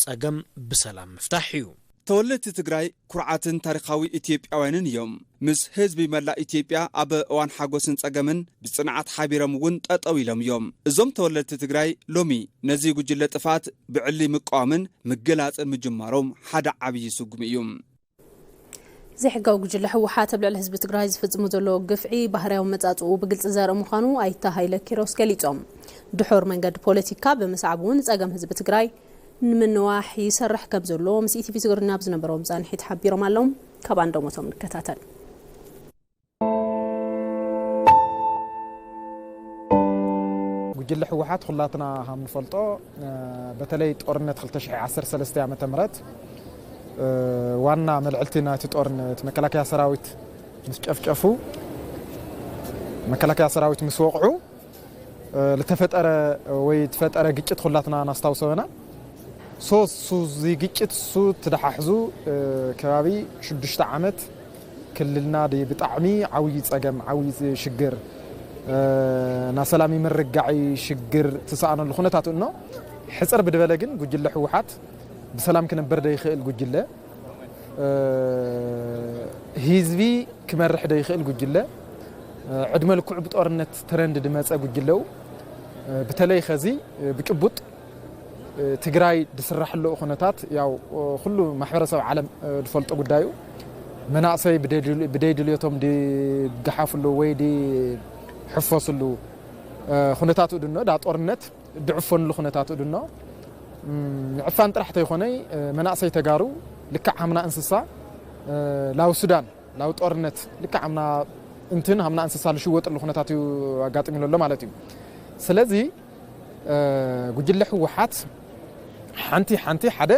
ጸገም ብሰላም ምፍታሕ እዩ። ተወለድቲ ትግራይ ኩርዓትን ታሪኻዊ ኢትዮጵያውያንን እዮም። ምስ ህዝቢ መላእ ኢትዮጵያ ኣብ እዋን ሓጎስን ጸገምን ብጽንዓት ሓቢሮም እውን ጠጠው ኢሎም እዮም። እዞም ተወለድቲ ትግራይ ሎሚ ነዚ ጉጅለ ጥፍኣት ብዕሊ ምቅዋምን ምግላጽን ምጅማሮም ሓደ ዓብዪ ስጉሚ እዩ። ዘይሕጋዊ ጉጅለ ህወሓት ኣብ ልዕሊ ህዝቢ ትግራይ ዝፍጽሞ ዘሎ ግፍዒ ባህርያዊ መጻጽኡ ብግልጺ ዘርኢ ምዃኑ ኣይተ ሃይለ ኪሮስ ገሊጾም። ድሑር መንገዲ ፖለቲካ ብምስዓብ እውን ጸገም ህዝቢ ትግራይ ንምንዋሕ ይሰርሕ ከም ዘሎ ምስ ኢቲቪ ትግርኛ ኣብ ዝነበሮም ጻንሒት ሓቢሮም ኣለዉ። ካብ ኣንደሞቶም ንከታተል። ጉጅለ ህወሓት ኩላትና ከም ንፈልጦ በተለይ ጦርነት ክልተ ሽሕ ዓሰርተ ሰለስተ ዓመተ ምህረት ዋና መልዕልቲ ናይቲ ጦርነት መከላከያ ሰራዊት ምስ ጨፍጨፉ፣ መከላከያ ሰራዊት ምስ ወቕዑ፣ ዝተፈጠረ ወይ ዝተፈጠረ ግጭት ኩላትና ናስታውሶ ኢና። ሶ እሱ እዚ ግጭት እሱ ተደሓሕዙ ከባቢ ሽዱሽተ ዓመት ክልልና ዲ ብጣዕሚ ዓብዪ ጸገም፣ ዓብዪ ሽግር፣ እ፣ ና ሰላም ምርጋዒ ሽግር ትሰኣነሉ ኩነታት እኖ፣ ሕጽር ብድበለ ግን ጉጅለ ህወሓት ብሰላም ክነብር ደይኽእል ጉጅለ፣ እ፣ ህዝቢ ክመርሕ ደይኽእል ጉጅለ፣ እ፣ ዕድመ ልክዑ ብጦርነት ትረንድ ድመጸ ጉጅለው፣ እ፣ ብተለይ ኸዚ፣ እ፣ ብጭቡጥ ትግራይ ድስራሕ ኣለኡ ኩነታት ያው ኩሉ ማሕበረሰብ ዓለም ድፈልጦ ጉዳዩ። መናእሰይ ብደይ ድልዮቶም ድግሓፍሉ ወይ ድሕፈስሉ ኩነታቱ ድኖ ዳ ጦርነት ድዕፈንሉ ኩነታቱ ድኖ። ምዕፋን ጥራሕ ተይኮነይ መናእሰይ ተጋሩ ልክዕ ሃምና እንስሳ ላው ሱዳን ላው ጦርነት ልክዕ ሃምና እንትን ሃምና እንስሳ ልሽወጥሉ ኩነታት እዩ ኣጋጢሙ ዘሎ ማለት እዩ። ስለዚ ጉጅለ ህወሓት ሓንቲ ሓንቲ ሓደ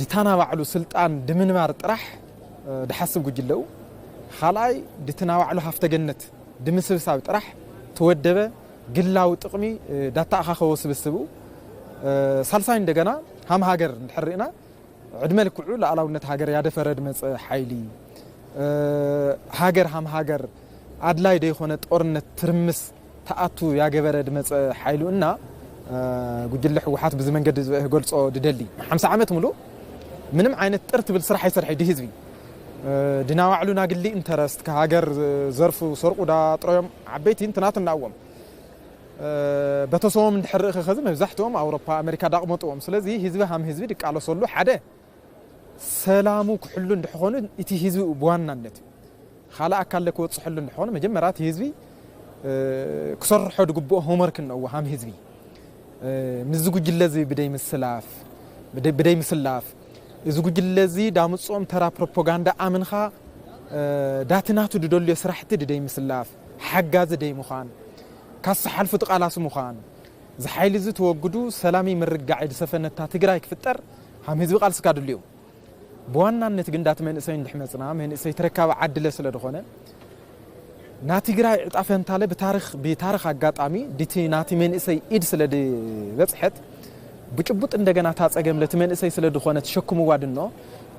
ድታ ናባዕሉ ስልጣን ድምንባር ጥራሕ ድሓስብ ጉጅለኡ፣ ካልኣይ ድቲ ናባዕሉ ሃፍተ ገነት ድምስብሳብ ጥራሕ ተወደበ ግላዊ ጥቕሚ ዳተኣኻኸቦ ስብስቡ፣ ሳልሳይ እንደገና ሃም ሃገር እንድሕር ርኢና ዕድመ ልክዑ ሉዓላውነት ሃገር ያደፈረ ድመጸ ሓይሊ፣ ሃገር ሃም ሃገር ኣድላይ ደይኮነ ጦርነት ትርምስ ተኣቱ ያገበረ ድመጸ ሓይሉ እና ጉጅለ ህወሓት ብዚ መንገዲ ገልጾ ድደሊ። ሓምሳ ዓመት ሙሉእ ምንም ዓይነት ጥር ትብል ስራሕ ኣይሰርሐ ድህዝቢ ድናባዕሉ ናግሊ ኢንተረስት ከሃገር ዘርፉ ሰርቁ ዳ ጥረዮም ዓበይቲ እንትናት እናዎም በተሰቦም እንድሕር ርኢኸ ኸዚ መብዛሕትኦም ኣውሮፓ ኣሜሪካ ዳቕመጥዎም። ስለዚ ህዝቢ ሃም ህዝቢ ድቃለሰሉ ሓደ ሰላሙ ክሕሉ እንድሕኾኑ እቲ ህዝቢ ብዋናነት ካልእ ኣካል ክወፅሐሉ እንድሕኾኑ መጀመርያ እቲ ህዝቢ ክሰርሖ ድግብኦ ሆምወርክ እነዎ ሃም ህዝቢ ምዚ ጉጅለ እዚ ብደይ ምስላፍ ብደይ ምስላፍ እዚ ጉጅለ እዚ ዳምፅኦም ተራ ፕሮፓጋንዳ ኣምንኻ ዳቲ ናቱ ድደልዮ ስራሕቲ ድደይ ምስላፍ ሓጋዚ ደይ ምዃን ካስ ሓልፉ ትቓላሲ ምዃን እዚ ሓይሊ እዚ ተወግዱ ሰላሚ ምርጋዒ ዝሰፈነታ ትግራይ ክፍጠር ሃም ህዝቢ ቃልስካ ድልዩ። ብዋናነት ግን ዳቲ መንእሰይ እንድሕመፅና መንእሰይ ተረካቢ ዓድለ ስለ ዝኾነ ናትግራይ ዕጣፈንታለ ብታሪኽ ብታሪኽ ኣጋጣሚ ድቲ ናቲ መንእሰይ ኢድ ስለ ድበፅሐት ብጭቡጥ እንደገና እታ ፀገም ለቲ መንእሰይ ስለ ዝኾነ ተሸክምዋ ድኖ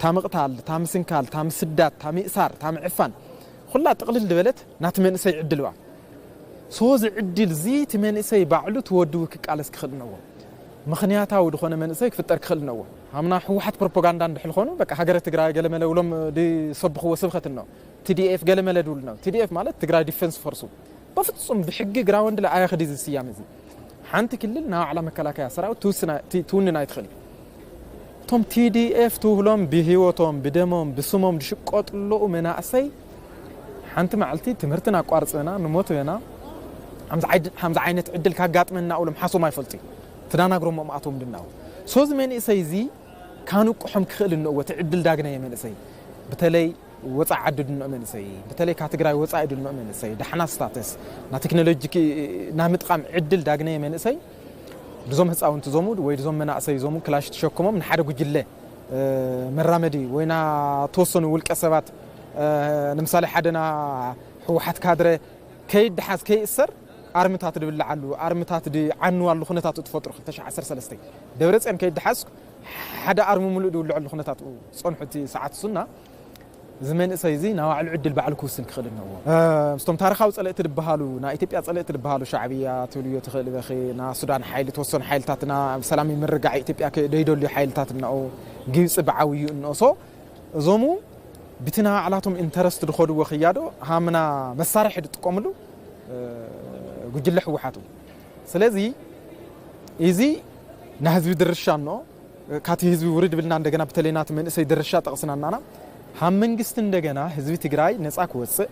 ታምቕታል ታምስንካል ታምስዳት ታምእሳር ታምዕፋን ኩላ ጥቕልል ድበለት ናቲ መንእሰይ ዕድልዋ ሶዚ ዕድል እዚ እቲ መንእሰይ ባዕሉ ትወድዊ ክቃለስ ክኽእል ነዎ ምኽንያታዊ ዝኾነ መንእሰይ ክፍጠር ክኽእል ነዎ ሃምና ህወሓት ፕሮፓጋንዳ እንድሕል ኾኑ በቃ ሃገረ ትግራይ ገለመለ ውሎም ድሰብኽዎ ስብኸት እኖ ቲዲኤፍ ገለመለ ድብል ነው ቲዲኤፍ ማለት ትግራይ ዲፌንስ ፎርሱ በፍጹም ብሕጊ ግራወንድ ለኣያኽዲ እዚ ስያም እዚ ሓንቲ ክልል ናባዕላ መከላከያ ሰራዊት ትውንን ኣይትኽእል እቶም ቲዲኤፍ ትውህሎም ብህይወቶም ብደሞም ብስሞም ዝሽቀጥለኡ መናእሰይ ሓንቲ መዓልቲ ትምህርትን ኣቋርፅና ንሞት በና ሓምዚ ዓይነት ዕድል ካጋጥመና እሎም ሓሶም ኣይፈልጡ ተዳናግሮም ኣቶም ድናው ሶዚ መንእሰይ እዚ ካንቁሖም ክኽእል እንእዎ እቲ ዕድል ዳግናየ መንእሰይ በተለይ ወፃኢ ዓዲ ድንኦ መንእሰይ በተለይ ካብ ትግራይ ወፃኢ ድንኦ መንእሰይ ዳሕና ስታተስ ና ቴክኖሎጂ ና ምጥቃም ዕድል ዳግናየ መንእሰይ ድዞም ህፃውንቲ ዞሙ ወይ ድዞም መናእሰይ ዞሙ ክላሽ ተሸክሞም ንሓደ ጉጅለ መራመዲ ወይ ና ተወሰኑ ውልቀ ሰባት ንምሳሌ ሓደና ህወሓት ካድረ ከይድሓዝ ከይእሰር ኣርምታት ድብልዓሉ ኣርምታት ድዓንዋሉ ኩነታት ትፈጥሩ ክልተ ሽሕ ዓሰርተ ሰለስተ ደብረፅዮን ከይድሓዝ ሓደ ኣርሚ ሙሉእ ድውልዐሉ ኩነታት ፀንሑ እቲ ሰዓት እሱና እዚ መንእሰይ እዚ ናባዕሉ ዕድል ባዕሉ ክውስን ክኽእል እነዎ ምስቶም ታሪኻዊ ፀለእቲ ድበሃሉ ና ኢትዮጵያ ፀለእቲ ድበሃሉ ሻዕብያ ትብልዮ ትኽእል በኺ ና ሱዳን ሓይሊ ተወሰኑ ሓይልታት ና ሰላም ምርጋዕ ኢትዮጵያ ደይደልዩ ሓይልታት እነኦ ግብፂ ብዓብዩ እነኦሶ እዞሙ ብቲ ናባዕላቶም ኢንተረስት ድኸድዎ ክያዶ ሃምና መሳርሒ ድጥቀምሉ ጉጅለ ህወሓቱ ስለዚ እዚ ንህዝቢ ድርሻ እኖ ካቲ ህዝቢ ውርድ ብልና እንደገና ብተለይናቲ መንእሰይ ድርሻ ጠቕስና እናና ሃብ መንግስቲ እንደገና ህዝቢ ትግራይ ነፃ ክወፅእ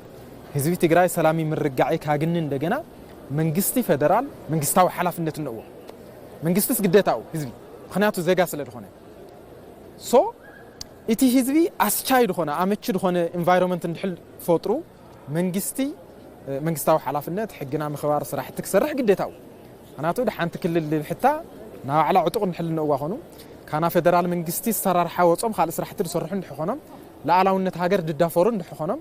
ህዝቢ ትግራይ ሰላሚ ምርጋዒ ካግኒ እንደገና መንግስቲ ፌደራል መንግስታዊ ሓላፍነት እነዎ መንግስትስ ግዴታኡ ህዝቢ ምክንያቱ ዜጋ ስለ ዝኾነ ሶ እቲ ህዝቢ ኣስቻይ ዝኾነ ኣመቺ ዝኾነ ኢንቫይሮንመንት እንድሕል ፈጥሩ መንግስቲ መንግስታዊ ሓላፍነት ሕግና ምኽባር ስራሕቲ ክሰርሕ ግዴታኡ ምክንያቱ ሓንቲ ክልል ልብሕታ ናብ ባዕላ ዕጡቕ እንድሕል ንእዋ ኾኑ ካና ፌደራል መንግስቲ ዝሰራርሓ ወጾም ካልእ ስራሕቲ ዝሰርሑ እንድሕኾኖም፣ ሉዓላውነት ሃገር ዝዳፈሩ እንድሕኾኖም፣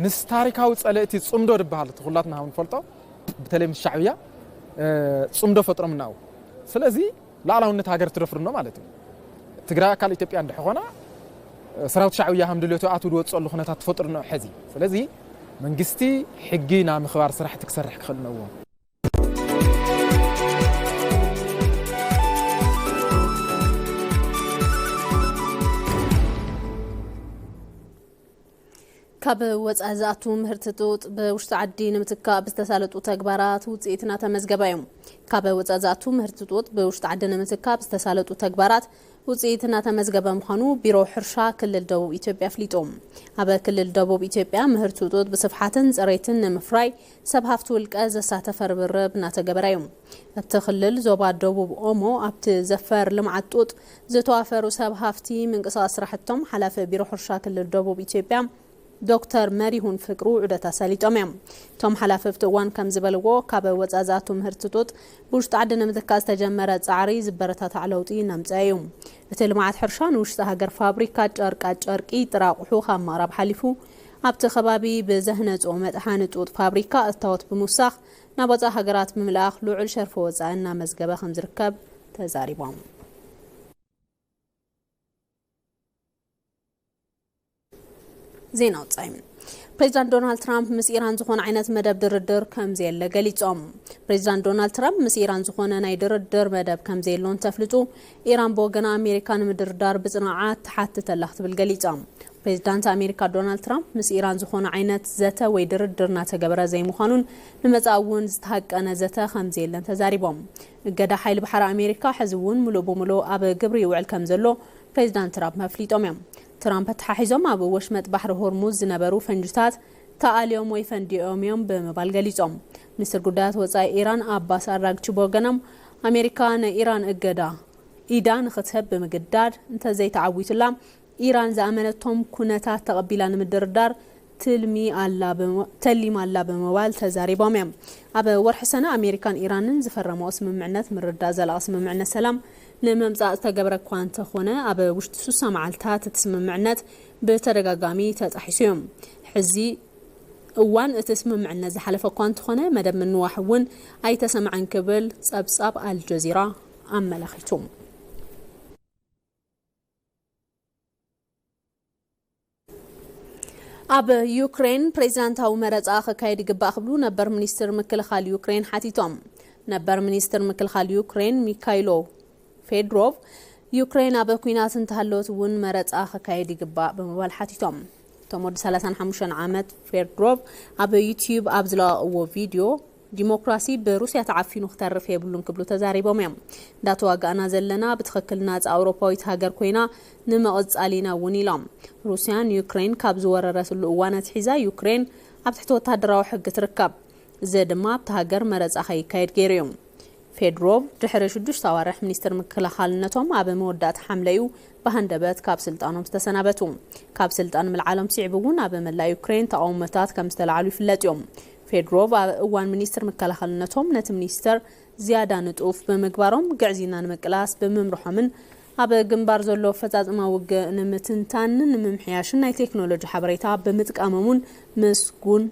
ምስ ታሪካዊ ጸለእቲ ጽምዶ ዝበሃል እቲ ኩላትና ንፈልጦ፣ በተለይ ምስ ሻዕብያ፣ እ፣ ጽምዶ ፈጥሮም እናው። ስለዚ ሉዓላውነት ሃገር ትደፍርኖ ማለት እዩ። ትግራይ ኣካል ኢትዮጵያ እንድሕኾና፣ እ፣ ሰራዊት ሻዕብያ ከም ድልዮቱ ኣትው ዝወጽኦሉ ኩነታት ትፈጥርኖ ሕዚ። ስለዚ መንግስቲ ሕጊ ናይ ምኽባር ስራሕቲ ክሰርሕ ክኽእል ነዎ። ካብ ወጻኢ ዝኣቱ ምህርቲ ጡጥ ብውሽጢ ዓዲ ንምትካእ ብዝተሳለጡ ተግባራት ውጽኢት እናተመዝገበ እዩ። ካብ ወጻኢ ዝኣቱ ምህርቲ ጡጥ ብውሽጢ ዓዲ ንምትካእ ብዝተሳለጡ ተግባራት ውጽኢት እናተመዝገበ ምዃኑ ቢሮ ሕርሻ ክልል ደቡብ ኢትዮጵያ ኣፍሊጡ። ኣብ ክልል ደቡብ ኢትዮጵያ ምህርቲ ጡጥ ብስፍሓትን ጽሬትን ንምፍራይ ሰብ ሃፍቲ ውልቀ ዘሳተፈ ርብርብ እናተገበረ እዩ። ኣብቲ ክልል ዞባ ደቡብ ኦሞ ኣብቲ ዘፈር ልምዓት ጡጥ ዝተዋፈሩ ሰብ ሃፍቲ ምንቅስቓስ ስራሕቶም ሓላፊ ቢሮ ሕርሻ ክልል ደቡብ ኢትዮጵያ ዶክተር መሪሁን ፍቅሩ ዑደት ኣሳሊጦም እዮም። እቶም ሓላፊ ኣብቲ እዋን ከም ዝበልዎ፣ ካብ ወጻኢ ዝኣቱ ምህርቲ ጡጥ ብውሽጢ ዓዲ ንምትካእ ዝተጀመረ ጻዕሪ ዝበረታታዕ ለውጢ እናምጽአ እዩ። እቲ ልምዓት ሕርሻ ንውሽጢ ሃገር ፋብሪካ ጨርቃ ጨርቂ ጥረ ኣቑሑ ካብ ምቕራብ ሓሊፉ ኣብቲ ከባቢ ብዘህነጾ መጥሓኒ ጡጥ ፋብሪካ እታወት ብምውሳኽ ናብ ወጻኢ ሃገራት ብምልኣኽ ልዑል ሸርፊ ወጻኢ እናመዝገበ ከም ዝርከብ ተዛሪቦም። ዜና ወጻኢ። ፕሬዚዳንት ዶናልድ ትራምፕ ምስ ኢራን ዝኾነ ዓይነት መደብ ድርድር ከም ዘየለ ገሊጾም። ፕሬዚዳንት ዶናልድ ትራምፕ ምስ ኢራን ዝኾነ ናይ ድርድር መደብ ከም ዘየሎ እንተፍልጡ፣ ኢራን ብወገና ኣሜሪካ ንምድርዳር ብጽንዓት ትሓትት ኣላ ክትብል ገሊጻ። ፕሬዚዳንት ኣሜሪካ ዶናልድ ትራምፕ ምስ ኢራን ዝኾነ ዓይነት ዘተ ወይ ድርድር እናተገበረ ዘይምዃኑን ንመጻኢ እውን ዝተሃቀነ ዘተ ከም ዘየለን ተዛሪቦም። እገዳ ሓይሊ ባሕሪ ኣሜሪካ ሕዚ እውን ምሉእ ብምሉእ ኣብ ግብሪ ይውዕል ከም ዘሎ ፕሬዚዳንት ትራምፕ ኣፍሊጦም እዮም። ትራምፕ ኣተሓሒዞም ኣብ ወሽመጥ ባሕሪ ሆርሙዝ ዝነበሩ ፈንጅታት ተኣልዮም ወይ ፈንዲኦም እዮም ብምባል ገሊጾም። ሚኒስትር ጉዳያት ወጻኢ ኢራን ኣባስ ኣራግቺ ብወገኖም ኣሜሪካ ንኢራን እገዳ ኢዳ ንኽትህብ ብምግዳድ እንተዘይተዓዊቱላ ኢራን ዝኣመነቶም ኩነታት ተቐቢላ ንምድርዳር ትልሚ ኣላ ብምባ-፣ ተሊማ ኣላ ብምባል ተዛሪቦም እዮም። ኣብ ወርሒ ሰነ ኣሜሪካን ኢራንን ዝፈረመኦ ስምምዕነት ምርዳእ ዘላቒ ስምምዕነት ሰላም ንምምጻእ ዝተገበረ እኳ እንተኾነ፣ ኣብ ውሽጢ ስሳ መዓልታት እቲ ስምምዕነት ብተደጋጋሚ ተጣሒሱ እዩ። ሕዚ እዋን እቲ ስምምዕነት ዝሓለፈ እኳ እንተኾነ፣ መደብ ምንዋሕ እውን ኣይተሰምዐን ክብል ጸብጻብ ኣልጀዚራ ኣመላኺቱ። ኣብ ዩክሬን ፕሬዚዳንታዊ መረጻ ክካየድ ይግባእ ክብሉ ነበር ሚኒስትር ምክልኻል ዩክሬን ሓቲቶም። ነበር ሚኒስትር ምክልኻል ዩክሬን ሚካይሎ ፌድሮቭ፣ ዩክሬን ኣብ ኲናት እንተሃለወት እውን መረጻ ክካየድ ይግባእ ብምባል ሓቲቶም። እቶም ወዲ ሰላሳን ሓሙሽተን ዓመት ፌድሮቭ ኣብ ዩትዩብ ኣብ ዝለቐቕዎ ቪድዮ፣ ዲሞክራሲ ብሩስያ ተዓፊኑ ክተርፍ የብሉን ክብሉ ተዛሪቦም እዮም። እንዳተዋጋእና ዘለና ብትኽክል ናጻ ኣውሮፓዊት ሃገር ኮይና ንምቕጻል ኢና እውን ኢሎም። ሩስያ ንዩክሬን ካብ ዝወረረትሉ እዋን ኣትሒዛ ዩክሬን ኣብ ትሕቲ ወታደራዊ ሕጊ ትርከብ። እዚ ድማ ኣብታ ሃገር መረጻ ከይካየድ ገይሩ እዩ። ፌድሮቭ ድሕሪ ሽዱሽተ ኣዋርሕ ሚኒስትር ምክልኻልነቶም ኣብ መወዳእታ ሓምለ እዩ ብሃንደበት ካብ ስልጣኖም ዝተሰናበቱ። ካብ ስልጣን ምልዓሎም ስዒቡ እውን ኣብ መላእ ዩክሬን ተቓውሞታት ከም ዝተላዕሉ ይፍለጥ እዮም። ፌድሮቭ ኣብ እዋን ሚኒስትር ምክልኻልነቶም ነቲ ሚኒስተር ዝያዳ ንጡፍ ብምግባሮም፣ ግዕዝይና ንምቅላስ ብምምርሖምን ኣብ ግንባር ዘሎ ኣፈጻጽማ ውግእ ንምትንታንን ንምምሕያሽን ናይ ቴክኖሎጂ ሓበሬታ ብምጥቃሞም እውን ምስጉን፣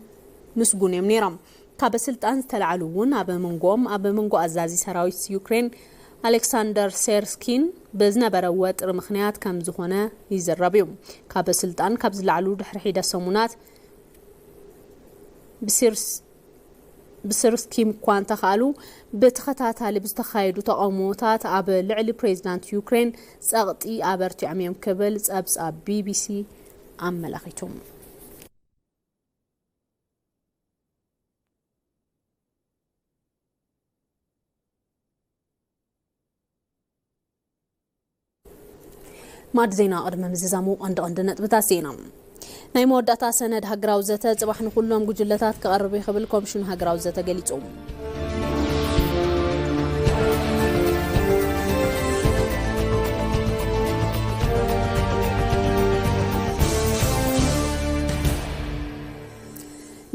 ምስጉን እዮም ነይሮም። ካብ ስልጣን ዝተላዕሉ እውን ኣብ መንጎኦም ኣብ መንጎ ኣዛዚ ሰራዊት ዩክሬን ኣሌክሳንደር ሴርስኪን ብዝነበረ ወጥሪ ምኽንያት ከም ዝኾነ ይዝረብ እዩ። ካብ ስልጣን ካብ ዝለዓሉ ድሕሪ ሒደ ሰሙናት ብሲርስ-፣ ብስርስኪም እኳ እንተኸኣሉ፣ ብተኸታታሊ ብዝተኻየዱ ተቓውሞታት ኣብ ልዕሊ ፕሬዚዳንት ዩክሬን ጸቕጢ ኣበርቲዖም እዮም ክብል ጸብጻብ ቢቢሲ ኣመላኺቱ። ማዕድ ዜና ቅድሚ ምዝዛሙ ቀንዲ ቀንዲ ነጥብታት ዜና። ናይ መወዳእታ ሰነድ ሃገራዊ ዘተ ጽባሕ ንኩሎም ጉጅለታት ክቐርብ እዩ ክብል ኮሚሽን ሃገራዊ ዘተ ገሊጹ።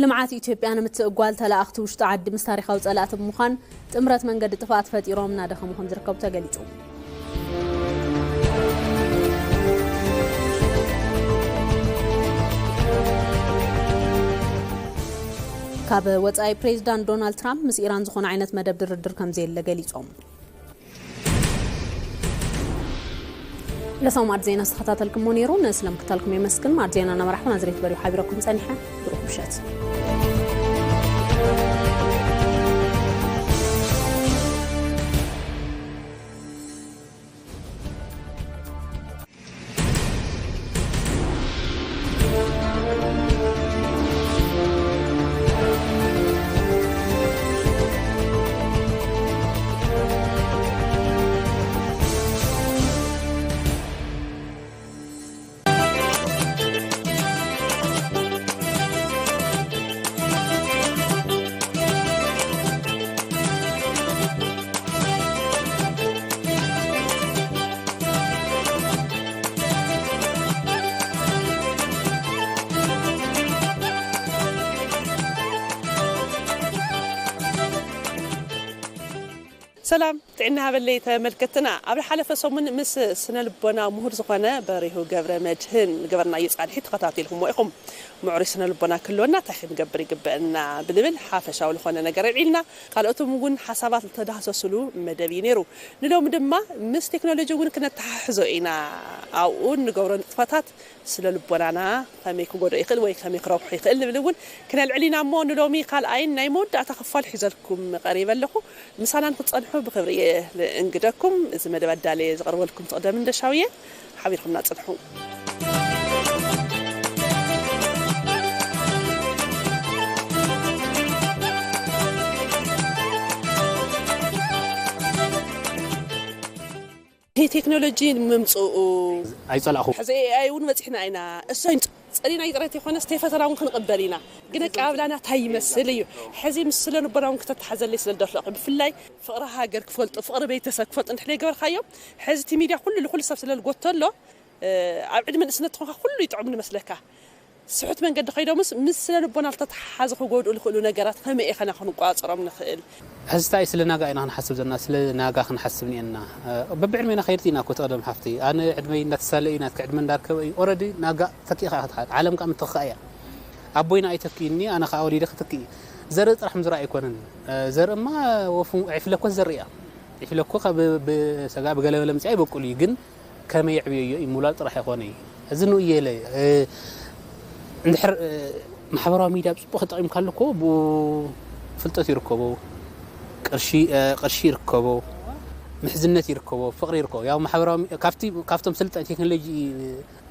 ልምዓት ኢትዮጵያ ንምትእጓል ተላእኽቲ ውሽጢ ዓዲ ምስ ታሪኻዊ ጸላእቲ ብምዃን ጥምረት መንገዲ ጥፍኣት ፈጢሮም እናደኸሙ ከም ዝርከቡ ተገሊጹ። ካብ ወጻኢ፣ ፕሬዚዳንት ዶናልድ ትራምፕ ምስ ኢራን ዝኾነ ዓይነት መደብ ድርድር ከም ዘየለ ገሊጾም። ለሳው ማዕድ ዜና ዝተኸታተልኩሞ ነይሩ። ንስለ ምክታልኩም የመስግን። ማዕድ ዜና እናመራሕኩ ናዝሬት በሪሁ ሓቢረኩም ጸኒሐ። ብሩኽ ምሸት። ሰላም ጥዕና ሃበለይ ተመልከትና። ኣብ ሓለፈ ሰሙን ምስ ስነ ልቦና ምሁር ዝኾነ በሪሁ ገብረ መድህን ገበርናዮ ጻንሒት ተኸታቲልኩሞ ኢኹም። ምዕሩይ ስነ ልቦና ክህልወና እንታይ ክንገብር ይግበአና ብልብል ሓፈሻዊ ዝኾነ ነገር ኣልዒልና፣ ካልኦትም እውን ሓሳባት ዝተዳህሰስሉ መደብ እዩ ነይሩ። ንሎሚ ድማ ምስ ቴክኖሎጂ እውን ክነተሓሕዞ ኢና። ኣብኡ ንገብሮ ንጥፈታት ስለ ልቦናና ከመይ ክጎድኦ ይኽእል ወይ ከመይ ክረብሖ ይኽእል ንብል እውን ክነልዕል ኢና። እሞ ንሎሚ ካልኣይን ናይ መወዳእታ ክፋል ሒዘልኩም ቀሪበ ኣለኹ። ምሳና ንክትጸንሑ ብኽብሪ እየ እንግደኩም። እዚ መደብ ኣዳልየ ዝቐርበልኩም ትቕደም እንደሻው እየ። ሓቢርኩምና ጽንሑ። ይህ ቴክኖሎጂ ምምፅኡ ኣይጸላእኹ። ሕዚ ኤ ኣይ እውን በፂሕና ኢና። እሶይ ጸሊና ይጥረት ይኾነስ ተይ ፈተና እውን ክንቕበል ኢና። ግን ኣቀባብላና ታይ ይመስል እዩ። ሕዚ ምስ ስለ ልቦና እውን ክተተሓዘለይ ስለ ዝደለኹ፣ ብፍላይ ፍቕሪ ሃገር ክፈልጡ፣ ፍቕሪ ቤተሰብ ክፈልጡ እንድሕር ዘይገበርካዮም፣ ሕዚ እቲ ሚድያ ኩሉ ንኩሉ ሰብ ስለ ዝጎተሎ፣ እ፣ ኣብ ዕድመ ንእስነት ትኾንካ ኩሉ ይጥዕም ንመስለካ። ስሑት መንገዲ ከይዶምስ ምስ ስነ ልቦና ዝተተሓሓዘ ክጎድኡ ዝኽእሉ ነገራት ከመይ ኢኸና ክንቋጸሮም ንኽእል? ሕዚ እንታይ ስለ ናጋ ኢና ክንሓስብ ዘለና? ስለ ናጋ ክንሓስብ እኒአና። እ፣ በብዕድሜና ከይድቲ ኢና እኮ እቲ ቀደም ሓፍቲ። ኣነ ዕድመይ እናተሳለ እዩ፣ ናትኪ ዕድመ እንዳርከበ እዩ። ኦረዲ ናጋ ተኪእኻ ኢኻ ትሓ-፣ ዓለም ከኣ ምትኽኻእ እያ። ኣቦይና ኣይተክእኒ፣ ኣነ ከኣ ወሊደ ክትክእ። ዘርኢ ጥራሕ ምዝራእ ኣይኮነን። እ፣ ዘርእማ ወፉ-፣ ዒፍለ እኮ ዘርኢ እያ። ዒፍለ እኮ ካብ ብ-፣ ብሰጋ ብገለመለ ምጽኣ ይበቁል እዩ፣ ግን ከመይ የዕብየዮ እዩ ምውላድ ጥራሕ ይኾነ እዩ። እዚ ንኡ እየለ፣ እ፣ እንድሕር፣ እ፣ ማሕበራዊ ሚድያ ብጽቡቕ ተጠቒምካሉ እኮ ብኡ ፍልጠት ይርከቦ፣ ቅርሺ፣ እ፣ ቅርሺ ይርከቦ፣ ምሕዝነት ይርከቦ፣ ፍቕሪ ይርከቦ። ያው ማሕበራዊ ሚ-፣ ካብቲ፣ ካብቶም ስልጣን ቴክኖሎጂ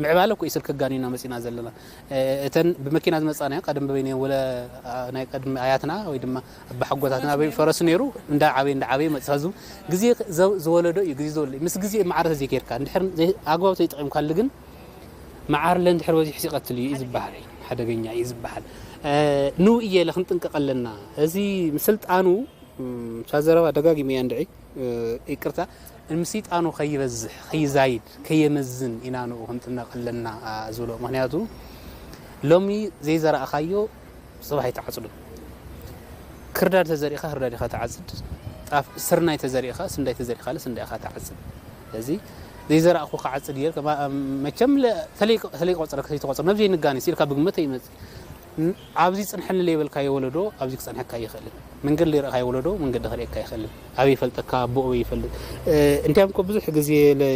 ምዕባለ እኮ እዩ ስልኪ ኣጋኒና መጺና ዘለና። እ፣ እተን ብመኪና ዝመጻናዮ ቀደም በይነ ወለ፣ ኣ፣ ናይ ቀድሚ ኣያትና ወይ ድማ ኣባሓጎታትና በይ ፈረስ ነይሩ፣ እንዳ ዓበየ፣ እንዳ ዓበየ መጽእ። ሕዚ ግዜ ዘ-፣ ዝወለዶ እዩ፣ ግዜ ዝወለዶ እዩ። ምስ ግዜ ማዕረ ተዘይጌርካ፣ እንድሕር ዘይ-፣ ኣግባብ ተይጠቒምካሉ ግን መዓርለ እንድሕር በዚሑ ይቐትል እዩ፣ እዩ ዝበሃል። ሓደገኛ እዩ ዝበሃል። እ፣ ንኡ እየለ ክንጥንቀቕ ኣለና። እዚ ምስልጣኑ፣ እም፣ እታ ዘረባ ደጋጊመያ እንድዒ፣ እ፣ ይቅርታ፣ ምስልጣኑ ከይበዝሕ፣ ከይዛይድ፣ ከየመዝን ኢና ንኡ ክንጥነቕ ኣለና፣ ኣ፣ ዝብሎ። ምኽንያቱ ሎሚ ዘይዘራእካዮ ጽባሕ ኣይትዓጽዱን። ክርዳድ ተዘሪእካ ክርዳድ ኢኻ ትዓጽድ። ጣፍ፣ ስርናይ ተዘሪእካ፣ ስንዳይ ተዘሪእካ ስንዳይ ኢኻ ትዓጽድ። ስለዚ ዘይዘራእኩ ክዓጽድ እየ። ከማ-፣ መቸም ለ-፣ ተለይ-፣ ተለይ ቆጽረካ፣ ተይተቆጽረ፣ ነብዚ ንጋኒ ሲልካ ብግመት ይመጽእ። ን-፣ ኣብዚ ጽንሐኒ ለይበልካዮ ወለዶ ኣብዚ ክጸንሐካ ይኽእልን። መንገዲ ለይረእካዮ ወለዶ መንገዲ ከርእየካ ይኽእልን። ኣበይ ይፈልጠካ፣ ኣቦ ኣበይ ይፈልጥ። እ፣ እንዲያም እኮ ብዙሕ ግዜ ለ-፣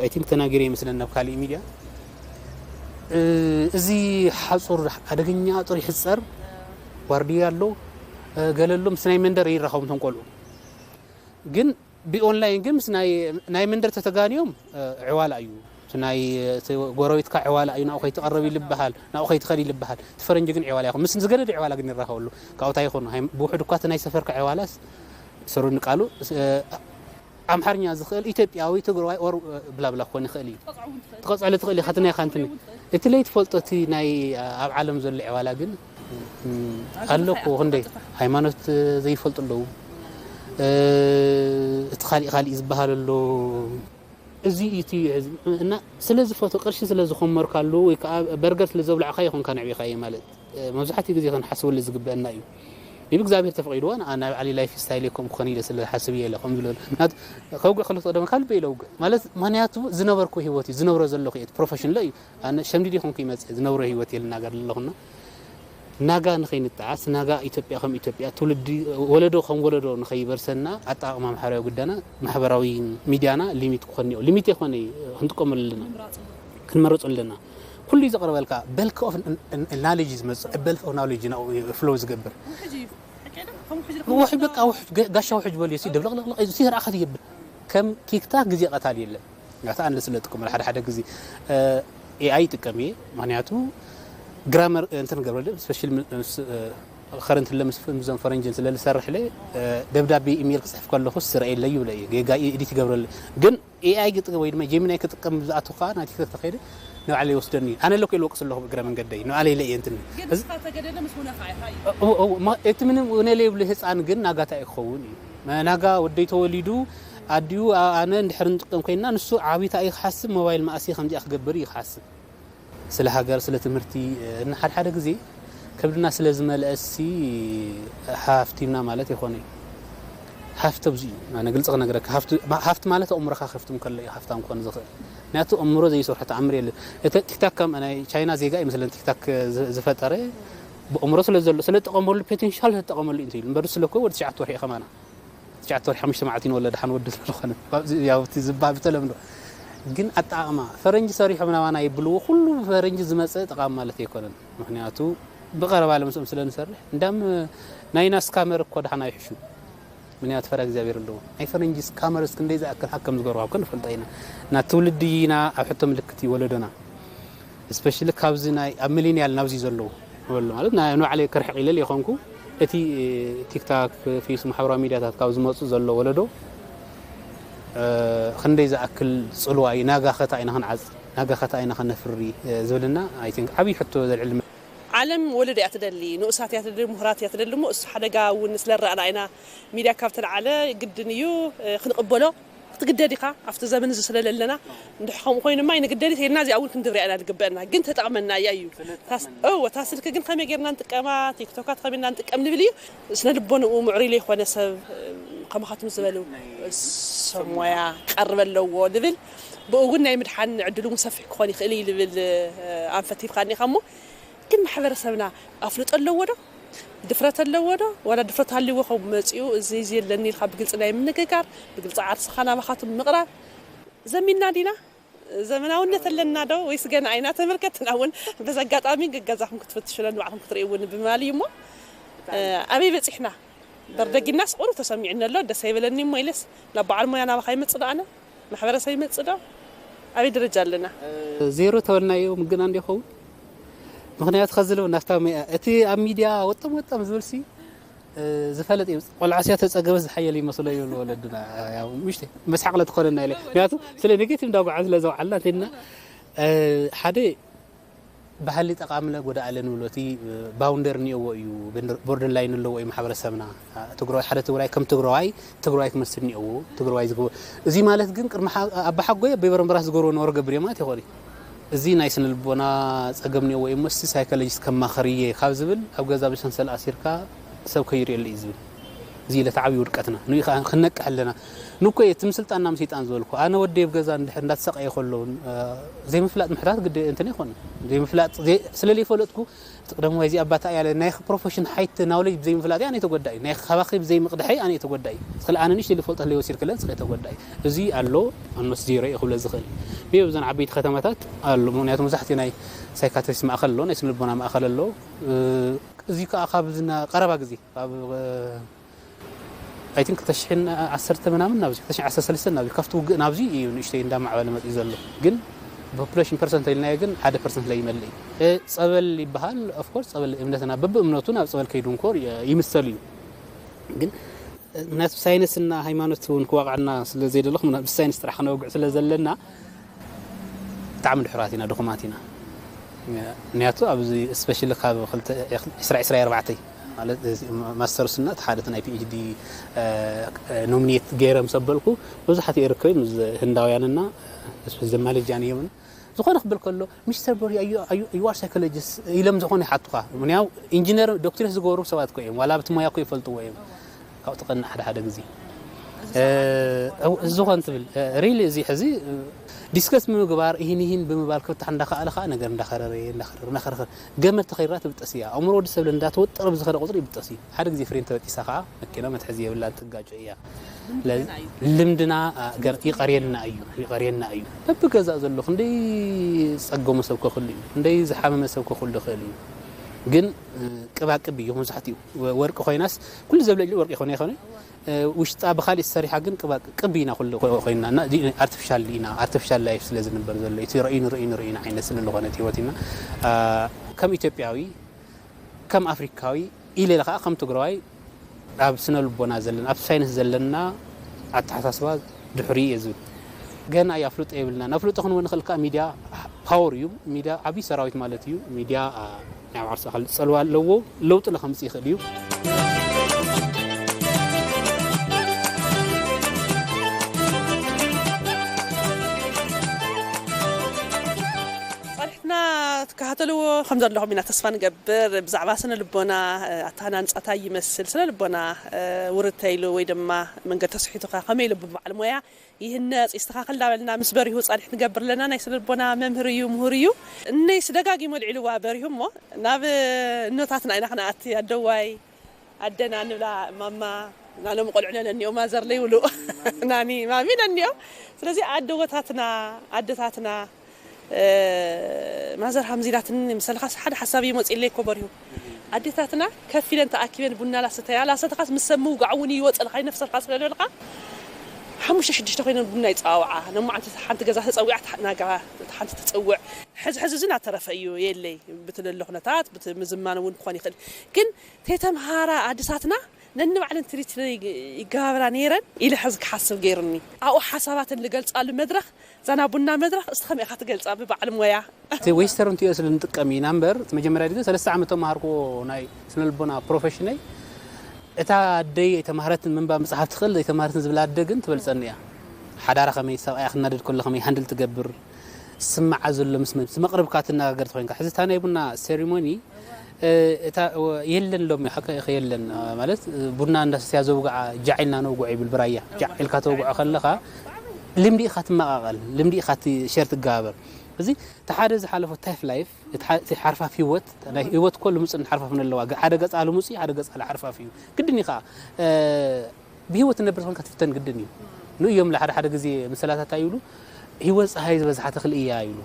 I think ተናጊረ ይመስለኒ ኣብ ካሊእ ሚድያ። እ፣ እዚ ሓጹር፣ ሓደገኛ ኣጹር ይሕጸር፣ ዋርድያ ኣሎ፣ እ፣ ገለ ኣሎ፣ ምስ ናይ መንደር ይራኸቡ እቶም ቆልዑ። ግን ብኦንላይን ግን ምስ ናይ፣ ናይ መንደር ተተጋንዮም፣ እ፣ ዕዋላ እዩ። እቲ ናይ፣ እቲ ጎረቤትካ ዕዋላ እዩ፣ ናብኡ ከይትቐርብ ይልበሃል፣ ናብኡ ከይትኸድ ይልበሃል። እቲ ፈረንጂ ግን ዕዋላ ይኹን። ምስ ዝገደደ ዕዋላ ግን ይራኸበሉ። ካብኡ እንታይ ይኹን፣ ሃይም-፣ ብውሕድ እኳ እቲ ናይ ሰፈርካ ዕዋላስ፣ ሰሩኒ ቃሉ፣ እ፣ ኣምሓርኛ ዝኽእል ኢትዮጵያዊ፣ ትግራዋይ፣ ኦር፣ እ፣ ብላብላ ክኾን ይኽእል እዩ። ትቐጽዐሉ ትኽእል ኢኻ፣ እቲ ናይ ካንትኒ። እቲ ለይትፈልጦ እቲ ናይ ኣብ ዓለም ዘሎ ዕዋላ ግን፣ እም፣ ኣሎ እኮ ክንደይ ሃይማኖት ዘይፈልጡ ኣለዉ። እ፣ እቲ ካሊእ ካሊእ ዝበሃል ኣሎ። እዚ እዩ እቲ፣ እና ስለ ዝፈትዎ፣ ቅርሺ ስለ ዝኸመርካሉ ወይ ከዓ በርገር ስለ ዘብላዕካ ይኾንካ ነዕቢኻዮ ማለት፣ እ፣ መብዛሕትኡ ግዜ ክንሓስበሉ ዝግበአና እዩ። maybe እግዚኣብሔር ተፈቒድዎ ንዓ-፣ ናይ ባዕለይ ላይፍ ስታይል እየ ከምኡ ክኾን ኢለ ስለ ሓስብ እየ ኢለ ከም ዝብለሉ። ምክንያቱ ከውግእ ከለኹ ቀደም ካብ ልበይ ኢለ ውግእ። ማለት ምክንያቱ ዝነበርኩ ህይወት እዩ፣ ዝነብሮ ዘለኹ እየ፣ ፕሮፌሽን እዩ። ኣነ ሸምዲድ ይኹንኩ ይመጽእ፣ ዝነብሮ ህይወት እየ ልናገር ዘለኹና። ናጋ ንኸይንጠዓስ፣ ናጋ ኢትዮጵያ ከም ኢትዮጵያ፣ ትውልዲ ወለዶ ከም ወለዶ ንኸይበርሰና፣ ኣጠቓቕማ ማሕበራዊ ጉዳና፣ ማሕበራዊ ሚድያና ሊሚት ክኾን እኒኦ። ሊሚት የኾነ ክንጥቀመሉ ኣለና፣ ክንመረፁ ኣለና። ኩሉ እዩ ዘቕርበልካ። በልክ ኦፍ ናሌጅ እዩ ዝመፅእ። በልክ ኦፍ ናሌጅ ናብኡ ፍሎው ዝገብር። ውሕጅ በቃ ውሕጅ፣ ገ- ጋሻ ውሕጅ በልዮ ሲ ደብለቕለቕለቕ ኢሉ ሲ ርኣኻ ትየብል። ከም ቲክታክ ግዜ ቀታሊ የለን። ናታ ኣንለ ስለ ጥቀመሉ ሓደ ሓደ ግዜ ኤኣይ ይጥቀም እየ። ምክንያቱ ግራመር እንትን ገብረለ ስፔሻሊ ከረንት ለምስፍን ብዞም ፈረንጅን ስለ ዝሰርሕ ለ ደብዳቤ ኢሜል ክፅሕፍ ከለኹ ስረኤለዩ ብለ እዩ ጌጋ ኤዲት ይገብረለ። ግን ኤኣይ ግጥ ወይ ድማ ጀሚናይ ክጥቀም ዝኣቱ ከዓ ናይ ቲክቶክ ተኸይደ ንባዕለ ይወስደኒ እዩ። ኣነ ለኮ ኢልወቅስ ኣለኹ ብእግረ መንገደይ ንባዕለ ኢለ እየ እንትን ግን እዚ ንስኻ ተገደለ ምስ ውነኻ ኢኻ እዩ። እ- እ- እ- ማ- እቲ ምንም ውነ ለይብሉ ህፃን ግን ናጋታ ይኸውን እዩ። ናጋ ወደይ ተወሊዱ ኣዲኡ ኣ- ኣነ እንድሕር ንጥቀም ኮይንና ንሱ ዓብታ እዩ ክሓስብ ሞባይል ማእሲ ከምዚኣ ክገብር እዩ ክሓስብ። ስለ ሃገር ስለ ትምህርቲ እና ሓደ ሓደ ግዜ ከብድና ስለ ዝመልአሲ ሃፍቲምና ማለት ይኾነ። ሃፍቲ ኣብዚ እዩ። ኣነ ግልፂ ክነግረካ ሃፍቲ ማ- ሃፍቲ ማለት ኣእምሮኻ ከፍትም ከሎ እዩ ሃፍታም ክኾን ዝኽእል። ምክንያቱ ኣእምሮ ዘይሰርሖ ተኣምር የለን። እቲ ቲክታክ ከም ናይ ቻይና ዜጋ ይመስለን ቲክታክ ዝ- ዝፈጠረ ብኣእምሮ ስለ ዘሎ ስለ ዝጠቐመሉ ፖቴንሻል ተጠቐመሉ እዩ እንተኢሉ እምበር ስለኮ ወዲ ትሽዓተ ወርሒ እዩ ከማና ትሽዓተ ወርሒ ሓሙሽተ መዓልቲ ንወለድ ሓን ወዲ ዝኾነ ያው እቲ ዝበሃል ብተለምዶ ግን ኣጠቓቕማ ፈረንጂ ሰሪሖም ናባና ይብልዎ ኩሉ ፈረንጂ ዝመፀ ጠቓሚ ማለት ኣይኮነን። ምክንያቱ ብቐረባ ለምስኦም ስለ ንሰርሕ እንዳም ናይና ስካመር እኮ ደሓና ይሕሹ። ምክንያቱ ፈራ እግዚኣብሔር ኣለዎ። ናይ ፈረንጂ ስካመርስ ክንደይ ዝኣክል ሃከም ዝገርዋ እኮ ንፈልጦ ኢና። እና ትውልዲ ኢና ኣብ ሕቶ ምልክት እዩ ወለዶና። ስፔሻሊ ካብዚ ናይ ኣብ ሚሊኒያል ናብዚ ዘለዉ በሉ ማለት ናይ ንባዕለይ ክርሕቕ ኢለ ይኾንኩ እቲ ቲክታክ ፌስ ማሕበራዊ ሚዲያታት ካብ ዝመፁ ዘሎ ወለዶ እ፣ ክንደይ ዝኣክል ፅልዋ እዩ ናጋ ኸታ ኢና ክንዓፅ ናጋ ኸታ ኢና ከነፍሪ እ፣ ዝብልና ኣይ ቲንክ ዓብዪ ሕቶ ዘልዕል ዓለም ወለዶ እያ ትደሊ፣ ንኡሳት እያ ትደሊ፣ ምሁራት እያ ትደሊ። እሞ እሱ ሓደጋ እውን ስለ ረኣና ኢና ሚድያ ካብ ተልዓለ ግድን እዩ እ፣ ክንቕበሎ ክትግደድ ኢኻ። ኣብቲ ዘመን እዚ ስለ ዘለና እንድሕ ከምኡ ኮይኑ ድማ ኣይንግደድ ኢልና እዚኣ እውን ክንድብርያ ኢና ዝግበአና። ግን ተጠቕመና እያ እዩ። ታስ- እወ፣ እታ ስልኪ ግን ከመይ ጌርና ንጥቀማ፣ ቲክቶካት ከመይ ኢና ንጥቀም ንብል እዩ። ስነ ልቦንኡ ምዕሩይ ለይኮነ ሰብ እ፣ ከማኻትም ዝበሉ ሰብ ሞያ ክቐርብ ኣለዎ ንብል። ብኡ እውን ናይ ምድሓን ዕድሉ እውን ሰፊሕ ክኾን ይኽእል እዩ ዝብል እ፣ ኣንፈት ሂብካኒ ኢኻ እሞ ግን ማሕበረሰብና ኣፍልጦ ኣለዎ ዶ? ድፍረት ኣለዎ ዶ? ዋላ ድፍረት ሃልይዎ ከም መፂኡ እዚ እዚ የለኒ ኢልካ ብግልፂ ናይ ምንግጋር ብግልፂ ዓርስኻ ናባኻትም ምቕራብ ዘሚንና ዲና? ዘመናውነት ኣለና ዶ ወይስ ገና ኣይና ተመልከትና እውን በዚ ኣጋጣሚ ገዛኹም ክትፍትሹለን ባዕኹም ክትርእይውን ብምባል እዩ እሞ ኣበይ በፂሕና? በርደጊናስ ቁሩብ ተሰሚዑኒ ኣሎ ደስ ኣይበለኒ እሞ ኢለስ ናብ በዓል ሞያ ናባኻ ይመፅእ ዶ ኣነ ማሕበረሰብ ይመፅእ ዶ ኣበይ ደረጃ ኣለና? ዜሮ ተበልናዮ ምግና እንዲኸውን ምክንያቱ ከዝልብ ናፍታ እቲ ኣብ ሚድያ ወጠም ወጠም ዝብል ሲ ዝፈለጥ እዩ። ቆልዓ ሲያ ተፀገበ ዝሓየል ይመስሎ ይብሉ ወለድና። ያው ምሽተ መስሓቅ ለትኾነና ኢለ ምክንያቱ ስለ ኔጌቲቭ እንዳጓዓ ስለ ዘውዓልና እንተና ሓደ ባህሊ ጠቃምለ ጎዳእለ ንብሎ እቲ ባውንደር እኒኦዎ እዩ። ቦርደር ላይን ኣለዎ እዩ ማሕበረሰብና። ትግራዋይ ሓደ ትግራዋይ ከም ትግራዋይ ትግራዋይ ክመስል እኒኦዎ ትግራዋይ ዝገበ እዚ ማለት ግን ቅድሚ ኣባሓጎይ ኣበይ በረምበራት ዝገብርዎ ነበሩ ገብር ማለት ይኾን እዚ ናይ ስነ ልቦና ጸገም እኒኦዎ እዩ። መስቲ ሳይኮሎጂስት ከማኸር እየ ካብ ዝብል ኣብ ገዛ ብሰንሰል ኣሲርካ ሰብ ከይርእየሉ እዩ ዝብል። እዚ ለተዓብዩ ውድቀትና ንኡ ከዓ ክነቅሕ ኣለና። ንኮ እየ ትም ስልጣን ናም ሰይጣን ዝበልኩ ኣነ ወደይ ኣብ ገዛ እንድሕር እንዳተሰቃየ ከሎ ዘይምፍላጥ ምሕታት ግደ እንትን ይኮነ ዘይምፍላጥ ስለ ዘይፈለጥኩ እቲ ቅደም ወይ እዚ ኣባታ ያለ ናይ ፕሮፌሽን ሓይት ናውሌጅ ብዘይ ምፍላጥ ኣነ ተጎዳኢ ናይ ካባኺ ብዘይ ምቅድሐይ ኣነ ተጎዳኢ ስለ ኣነ ንሽ ልፈልጦ ለይ ወሲድ ክለን ስለ ተጎዳኢ እዚ ኣሎ ኣኖስ ዜሮ ይኽብለ ዝኽእል ብየ ብዘን ዓበይቲ ከተማታት ኣሎ ምክንያቱ መብዛሕትኡ ናይ ሳይካትሪስት ማእከል ኣሎ ናይ ስነ ልቦና ማእከል ኣሎ እዚ ከዓ ካብ ዝና ቀረባ ግዜ ካብ ኣይ ቲንክ ክልተ ሽሕን ዓሰርተ ምናምን ናብዚ ክልተ ሽሕን ዓሰርተ ሰለስተን ናብዚ ካብቲ ውግእ ናብዚ እዩ ንእሽተይ እንዳማዕበለ መፂኡ ዘሎ ግን ብፖፑሌሽን ፐርሰንት ኢልናዮ ግን ሓደ ፐርሰንት ላይ ይመልእ እዩ እ፣ ጸበል ይበሃል ኦፍኮርስ ጸበል እምነትና በብእምነቱ ናብ ጸበል ከይዱ እንኮ ይምሰል እዩ ግን ምክንያቱ ሳይንስና ሃይማኖት እውን ክዋቕዐና ስለ ዘይደለኹ ብሳይንስ ጥራሕ ክነወግዕ ስለ ዘለና ብጣዕሚ ድሑራት ኢና ድኹማት ኢና ምክንያቱ ኣብዚ ስፔሻሊ ካብ ዕስራ ዕስራ ኣርባዕተ ማለት ማስተርስ እና ሓደ ናይ ፒኤችዲ ኖሚኔት ገይረ ምስ ኣበልኩ መብዛሕትኡ ኤርትራዊ ምስ ህንዳውያንና ማሌዥያን እዮም ዝኾነ ክብል ከሎ ሚስተር ቦሪ ዩ ኣር ሳይኮሎጂስት ኢሎም ዝኾነ ይሓቱኻ ምክንያቱ ኢንጂነር ዶክትሬት ዝገበሩ ሰባት ኮ እዮም ዋላ ኣብቲ ሞያ ኮ ይፈልጥዎ እዮም ካብኡ ትቐንእ ሓደ ሓደ ግዜ ዝኾን ትብል ሪሊ እዚ ሕዚ ዲስከስ ብምግባር ይህን ይህን ብምባል ክፍታሕ እንዳኸኣለ ከዓ ነገር እንዳኸረረ እንዳኸረረ እንዳኸረረ ገመድ ተኸይራ ትብጠስ እያ። ኣእምሮ ወዲ ሰብ እንዳተወጠረ ብዝኸደ ቁፅሪ ይብጠስ እዩ። ሓደ ግዜ ፍሬን ተበጢሳ ከዓ መኪና መትሐዚ የብላን ትጋጨ እያ። ልምድና ይቐርየና እዩ ይቐርየና እዩ። በብገዛእ ዘሎ ክንደይ ዝፀገሙ ሰብ ከክሉ እዩ፣ ክንደይ ዝሓመመ ሰብ ከክሉ ይኽእል እዩ። ግን ቅባቅብ እዩ መብዛሕትኡ። ወርቂ ኮይናስ ኩሉ ዘብለጭልጭ ወርቂ ይኾነ ይኾነ ውሽጣ ብኻሊእ ሰሪሓ ግን ቅባቅብ ኢና ኩሉ ኮይንና እና ኣርቲፊሻል ኢና። ኣርቲፊሻል ላይፍ ስለ ዝንበር ዘሎ እቲ ርእዩ ንርእዩ ንርእዩ ዓይነት ስለ ዝኾነ ህይወት ኢና። ከም ኢትዮጵያዊ ከም ኣፍሪካዊ ኢለ ኢለ ከዓ ከም ትግራዋይ ኣብ ስነ ልቦና ዘለና ኣብ ሳይንስ ዘለና ኣተሓሳስባ ድሕሪ እየ ዝብል። ገና እዩ ኣፍልጦ የብልናን። ኣፍልጦ ክንወ ንኽእል ከዓ ሚድያ ፓወር እዩ። ሚድያ ዓብዪ ሰራዊት ማለት እዩ። ሚድያ ናይ ባዕሉ ኣካል ፀልዋ ኣለዎ። ለውጢ ንከምፅእ ይኽእል እዩ። ና ትከታተልዎ ከም ዘለኹም ኢና ተስፋ ንገብር። ብዛዕባ ስነ ልቦና ኣተሃናንፃ ታይ ይመስል፣ ስነ ልቦና ውርድ ተይሉ ወይ ድማ መንገዲ ተስሒቱካ ከመይ ኢሉ ብበዓል ሞያ ይህነፅ ይስተኻኸል እንዳበልና ምስ በሪሁ ፃኒሕ ንገብር ኣለና። ናይ ስነ ልቦና መምህር እዩ፣ ምሁር እዩ። እነይስ ደጋጊሙ ኣልዒልዋ በሪሁ እሞ ናብ እኖታትና ኢና ክንኣቲ ኣደዋይ ኣደና ንብላ ማማ ናሎም ቆልዑ ነን እኒኦ ማዘር ለይብሉ ናኒ ማሚ ነኒኦ። ስለዚ ኣደወታትና ኣደታትና ማዘር ሃምዚላትኒ ምሰልኻስ ሓደ ሓሳብ ይመፅእ ኢለ ይኮ በሪሁ ኣዴታትና ከፍ ኢለን ተኣኪበን ቡና ላሰተያ ላሰተኻስ ምስ ሰብ ምውጋዕ እውን ይወፀልካ ይነፍሰልካ ስለልበልካ ሓሙሽተ ሽዱሽተ ኮይነን ቡና ይፀዋውዓ። ነሞ ሓንቲ ገዛ ተፀዊዓ ናጋ ሓንቲ ትፅውዕ። ሕዚ ሕዚ እዚ እናተረፈ እዩ የለይ ብትለሎ ኩነታት ምዝማን እውን ክኾን ይኽእል። ግን ተይተምሃራ ኣድሳትና ነንባዕለን ትሪት ይገባበራ ነይረን ኢለ ሕዚ ክሓስብ ገይሩኒ። ኣብኡ ሓሳባተን ልገልፃሉ መድረኽ ዛና ቡና መድረኽ እስቲ ከመይ ኢኻ ትገልፃ ብበዓል ሞያ? እቲ ዌስተርን ትዮ ስለ ንጥቀም ኢና እምበር እቲ መጀመርያ ግዜ ሰለስተ ዓመት ተማሃርኩዎ ናይ ስነልቦና ፕሮፌሽነይ እታ ኣደይ ኣይተማህረትን ምንባብ ምፅሓፍ ትኽእል ዘይተማህረትን ዝብላ ኣደ ግን ትበልፀኒ እያ። ሓዳራ ከመይ ሰብኣያ ክናደድ ከሎ ከመይ ሃንድል ትገብር ስምዓ ዘሎ ምስ መን ምስ መቕርብካ ትነጋገር ተኾይንካ ሕዚ እታ ናይ ቡና ሴሪሞኒ እታ የለን ሎም ሓቂ የለን ማለት ቡና እንዳሰትያ ዘውግዓ ጃዕ ኢልና ነውግዖ ይብል ብራያ ጃዕ ኢልካ ተውግዖ ከለኻ ልምዲ ኢኻ ትመቓቐል ልምዲ ኢኻ ሸር ትገባበር እዚ እቲ ሓደ ዝሓለፎ ታይፍ ላይፍ እቲ ሓርፋፍ ህይወት ናይ ህይወት ኮ ልሙፅን ሓርፋፍን ኣለዋ ሓደ ገፃ ልሙፅ ሓደ ገፃ ሓርፋፍ እዩ ግድን ኢኻ ብህይወት ትነብር ዝኾንካ ትፍተን ግድን እዩ። ንእዮም ለሓደ ሓደ ግዜ ምስላታት እንታይ ይብሉ ህይወት ፀሃይ ዝበዝሓ ተኽሊ እያ ይብሉ።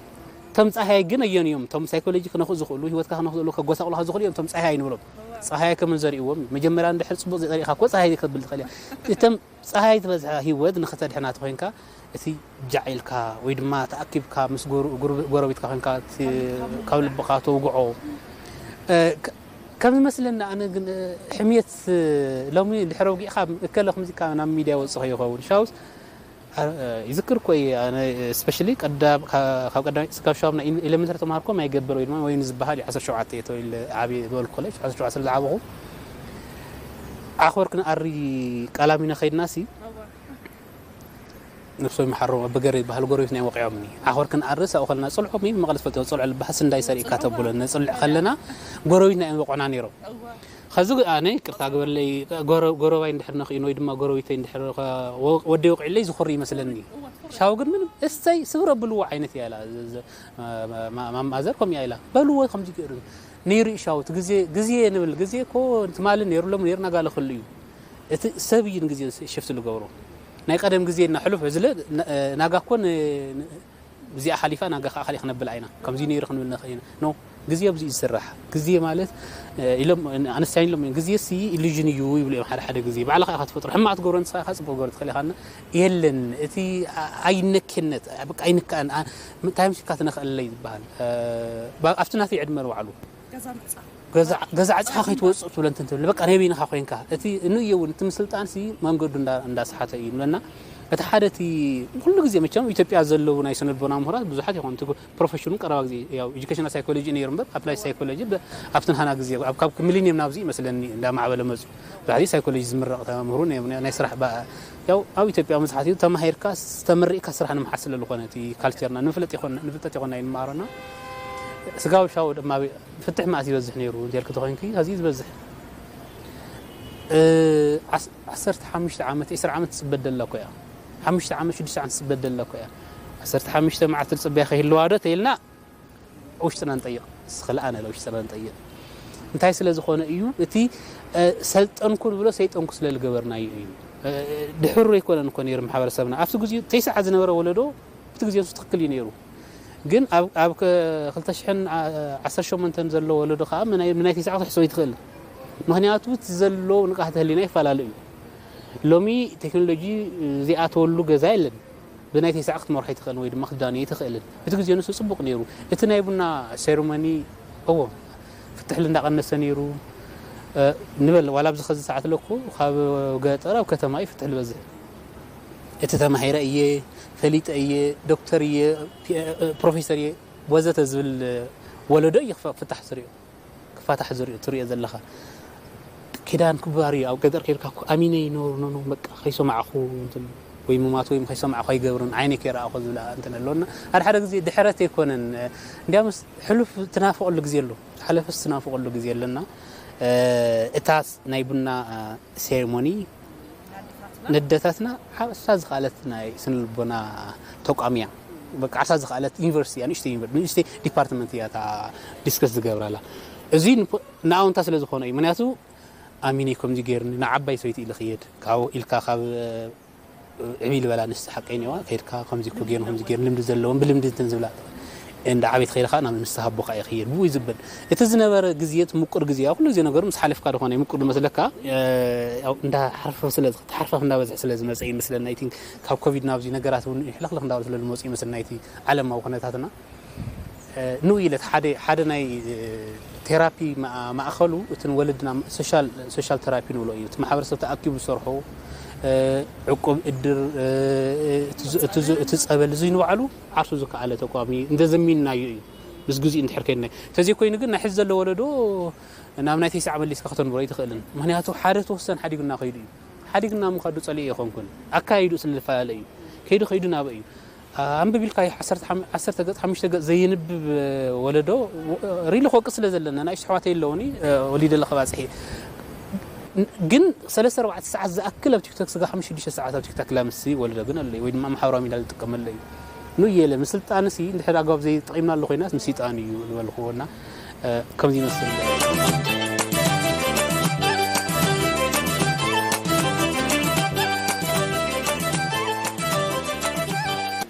እቶም ፀሃይ ግን ኣየን እዮም? እቶም ሳይኮሎጂ ክነኽኡ ዝኽእሉ ህይወትካ ክነኽኡ ዝኽእሉ ከጎሳቑሉካ ዝኽእሉ እዮም እቶም ፀሃይ ንብሎም። ፀሃይ ከመን ዘሪእዎም እዩ። መጀመርያ እንድሕር ፅቡቕ ዘሪእካ እኮ ፀሃይ ከብል ትኽእል እያ። እቶም ፀሃይ ዝበዝሓ ህይወት ንኽተድሕና ተኾይንካ እቲ ጃዕ ኢልካ ወይ ድማ ተኣኪብካ ምስ ጎረቤትካ ኮይንካ ካብ ልብኻ ተውግዖ ከም ዝመስለኒ ኣነ ግን ሕምየት ሎሚ ድሕሪ ውጊእካ እከለ ከምዚካ ናብ ሚድያ ወፅእ ከይኸውን ሻውስ ይዝክር እኮ እየ ኣነ ስፔሻሊ ቀዳም ካብ ቀዳማይ ክሳብ ሻውም ናይ ኤሌመንተሪ ተማሃርኮ ማይ ገበር ወይ ድማ ወይኒ ዝበሃል እዩ ዓሰርተ ሸውዓተ እየ ተወሊደ ዓብየ ዝበልኩ ኮሌጅ ዓሰርተ ሸውዓተ ስለ ዝዓበኹ ዓኾር ክንኣሪ ቀላሚኖ ከይድና ሲ ነብሶም ይሓሮም ኣበገረ ይበሃል ጎረቤትና እዮም ወቂዖምኒ ዓኾር ክንኣርስ ኣብኡ ከለና ፅልዖም እዩ መቐለ ትፈልጥዎ ፅልዖ ልበሃል ስንዳይ ሰሪእካ ተብሎ ነፅልዕ ከለና ጎረቤትና እዮም ወቆና ነይሮም ኸዚ ኣነ ይቅርታ ግበርለይ ጎረባይ እንድሕር ነኽኢን ወይ ድማ ጎረቤተይ እንድሕር ወደይ ወቂዕለይ ዝኾሪ ይመስለኒ ሻው ግን ምንም እሰይ ስብር ኣብልዎ ዓይነት እያ ማማዘር ከምኡ እያ ኢላ በልዎ ከምዚ ገይሩ ነይሩ እዩ ሻው እቲ ግዜ ግዜ ንብል ግዜ እኮ ትማሊ ነይሩ ሎም ነይሩ ናጋለ ክህሉ እዩ እቲ ሰብ እዩ ንግዜ ሽፍት ዝገብሮ ናይ ቀደም ግዜ እና ሕሉፍ ዝለ ናጋ እኮ እዚኣ ሓሊፋ ናጋ ከዓ ካሊእ ክነብል ኣይና ከምዚ ነይሩ ክንብል ንኽእል ኢና ኖ ግዜ ኣብዚ እዩ ዝስራሕ ግዜ ማለት ኢሎም ኣነስቲያን ኢሎም ግዜ ሲ ኢሉዥን እዩ ይብሉ እዮም ሓደ ሓደ ግዜ ባዕልኻ ኢኻ ትፈጥሮ ሕማቕ ትገብሮ ንስኻ ኢኻ ፅቡቅ ገሩ ትኽእል ኢኻ የለን እቲ ኣይነክነት በቃ ኣይንከኣን እንታይ ምሽካ ትነኽእለይ ዝበሃል ኣብቲ ናተይ ዕድመ ንባዕሉ ገዛ ዓፅኻ ከይትወፅእ ትብለ እንትን ትብል በቃ ናይ በይንኻ ኮይንካ እቲ ንእየ እውን እቲ ምስልጣን ሲ መንገዱ እንዳስሓተ እዩ ንብለና እቲ ሓደ እቲ ኩሉ ግዜ መቸም ኢትዮጵያ ዘለዉ ናይ ስነልቦና ምሁራት ብዙሓት ይኾኑ እቲ ፕሮፌሽኑ ቀረባ ግዜ ያው ኤጁኬሽናል ሳይኮሎጂ ነይሩ እምበር ኣፕላይ ሳይኮሎጂ ኣብቲ ንሃና ግዜ ካብ ሚሊኒየም ናብዚ ይመስለኒ እንዳማዕበለ መፁ ብዙሓት ሳይኮሎጂ ዝምረቕ ተምህሩ ናይ ስራሕ ያው ኣብ ኢትዮጵያ መብዛሕትኡ ተማሂርካ ተመሪቕካ ስራሕ ንምሓዝ ስለ ዝኾነ እቲ ካልቸርና ንምፍለጥ ይኾን ንፍልጠት ይኾና ይንመሃረና ስጋዊ ሻው ድማ ፍትሕ መኣስ ይበዝሕ ነይሩ እንተልክ ተኾይንኪ ሀዚ ዝበዝሕ እ፣ ዓስ-፣ ዓሰርተ ሓሙሽተ ዓመት፣ ዕስራ ዓመት ትጽበ ደላ እኮ እያ። ሓሙሽተ ዓመት፣ ሽዱሽተ ዓመት ትጽበ ደላ እኮ እያ። ዓሰርተ ሓሙሽተ መዓልቲ ትጽበያ ከይህልዋ ዶ ተይልና ውሽጥና ንጠይቕ። ስኽል ኣነ ለውሽጥና ንጠይቕ። እንታይ ስለ ዝኾነ እዩ? እቲ፣ እ፣ ሰልጠንኩ ንብሎ ሰይጠንኩ ስለ ዝገበርናዮ እዩ። እ፣ ድሕሩ ኣይኮነን እኮ ነይሩ ማሕበረሰብና። ኣብቲ ግዜኡ ተይሰዓ ዝነበረ ወለዶ፣ እቲ ግዜ ንሱ ትኽክል እዩ ነይሩ። ግን ኣብ፣ ኣብ ከ-፣ ክልተ ሽሕን ዓሰርተ ሸሞንተን ዘሎ ወለዶ ከዓ ምናይ፣ ምናይ ተይሰዓ ክትሕስቦ ይትኽእል። ምኽንያቱ እቲ ዘሎ ንቕሓተ ህሊና ይፈላለ እዩ። ሎሚ ቴክኖሎጂ ዝኣተወሉ ገዛ የለን። ብናይ ተይሰዓ ክትመርሖ ይትኽእልን ወይ ድማ ክትዳንዮ ይትኽእልን። እቲ ግዜ ንሱ ጽቡቕ ነይሩ። እቲ ናይ ቡና ሴሪሞኒ፣ እዎ፣ ፍትሕሊ እንዳቐነሰ ነይሩ። እ፣ ንበል፣ ዋላ ኣብዚ ኸዚ ሰዓት ለኩ ካብ ገጠር ኣብ ከተማ እዩ ፍትሕሊ በዝሕ። እቲ ተማሂረ እየ፣ ፈሊጠ እየ፣ ዶክተር እየ፣ ፒ-፣ እ፣ ፕሮፌሰር እየ፣ ወዘተ ዝብል ወለዶ እዩ ክፈ-፣ ፍታሕ ዝሪኦ። ክፋታሕ ዝሪኦ፣ ትሪኦ ዘለኻ። ኪዳን ክባር እዩ። ኣብ ገጠር ከይድካ እኮ ኣሚነይ፣ ኖ፣ ኖ፣ ኖ፣ በቃ፣ ከይሰማዕኹ፣ እንትን፣ ወይ ምማት ወይ ከይሰማዕኹ ኣይገብርን፣ ዓይነይ ከይረኣኹ ዝብላ እንትን ኣለዎ። እና ሓደ ሓደ ግዜ ድሕረት ኣይኮነን። እንዲያምስ ሕሉፍ ትናፍቐሉ ግዜ ኣሎ። ዝሓለፈስ ትናፍቐሉ ግዜ ኣለና። እ፣ እታስ ናይ ቡና፣ እ፣ ሴሪሞኒ ነደታትና ዓሳ ዝኸኣለት ናይ ስነ-ልቦና ተቋም እያ። በቃ ዓሳ ዝኸኣለት ዩኒቨርሲቲ እያ፣ ንእሽተይ ዩኒቨር-፣ ንእሽተይ ዲፓርትመንት እያ እታ ዲስከስ ዝገብራላ። እዚ ንፖ-፣ ንኣውንታ ስለ ዝኾነ እዩ። ምክንያቱ ኣሚነይ ከምዚ ገይርኒ፣ ንዓባይ ሰበይቲ ኢለ ክየድ፣ ካብ ኢልካ ካብ ዕብይ ዝበላ ኣንስቲ ሓቀይ እኒዋ፣ ከይድካ ከምዚ እኮ ገይሩ፣ ከምዚ ገይሩ፣ ልምዲ ዘለዎም፣ ብልምዲ እንትን ዝብላ። እንዳ ዓበይት ከይድካ ናብ ንስሓ ኣቦኻ እዩ ክይድ፣ ብኡ እዩ ዝብል። እቲ ዝነበረ ግዜ፣ እቲ ምቁር ግዜ፣ ኣብ ኩሉ ግዜ ነገሩ ምስ ሓለፍካ ዝኾነ ምቁር ዝመስለካ፣ እ፣ ያው እንዳ ሓርፈፍ ስለ፣ ሓርፈፍ እንዳበዝሕ ስለ ዝመጸ እዩ ይመስለኒ። I think ካብ ኮቪድ ናብዚ ነገራት እውን ሕልኽልኽ እንዳበሉ ስለ ዝመጹ ይመስለኒ፣ ናይቲ ዓለማዊ ኩነታትና። እ፣ ንኡ ኢለት ሓደ፣ ሓደ ናይ፣ እ፣ ቴራፒ መኣ-፣ ማእኸሉ እትን ወለድና ሶሻል፣ ሶሻል ቴራፒ ንብሎ እዩ። እቲ ማሕበረሰብ ተኣኪቡ ዝሰርሖ፣ እ፣ ዕቁብ፣ እድር፣ እ፣ እቲ ዝ-፣ እቲ ዝ-፣ እቲ ጸበል፣ እዚ ንባዕሉ ዓርሱ ዝከኣለ ተቋም እዩ። እንተ ዘሚንናዮ እዩ። ምስ ግዜኡ እንድሕር ከይድና። እንተዘይኮይኑ ግን ናይ ሕዚ ዘሎ ወለዶ ናብ ናይ ተስዓ መሊስካ ከተንብሮ ኣይትኽእልን። ምኽንያቱ ሓደ ተወሰን ሓዲጉና ከይዱ እዩ። ሓዲግና ምኻዱ ጸሊኤ ኣይኮንኩን። ኣካይዱ ስለ ዝፈላለ እዩ። ከይዱ ከይዱ ናበ እዩ። ኣንብብ ኢልካ ዓሰርተ ሓም-፣ ዓሰርተ ገጽ፣ ሓሙሽተ ገጽ ዘየንብብ ወለዶ፣ ሪሊ ክወቅስ ስለ ዘለና፣ ንኣሽቱ ኣሕዋተይ ኣለውኒ፣ ወሊደ ኣለኹ ባጽሒ። ግን ሰለስተ ኣርባዕተ ሰዓት ዝኣክል ኣብ ቲክቶክ፣ ስጋ ሓሙሽተ ሽዱሽተ ሰዓት ኣብ ቲክቶክ ላምሲ ወለዶ ግን ኣሎ፣ ወይ ድማ ማሕበራዊ ሚድያ ዝጥቀመሉ እዩ። ኑ እየለ፣ ምስልጣንሲ እንድሕር ኣግባብ ዘይጠቒምናሉ ኮይናስ ምስይጣን እዩ ዝበልክዎ እና፣ እ፣ ከምዚ ይመስል።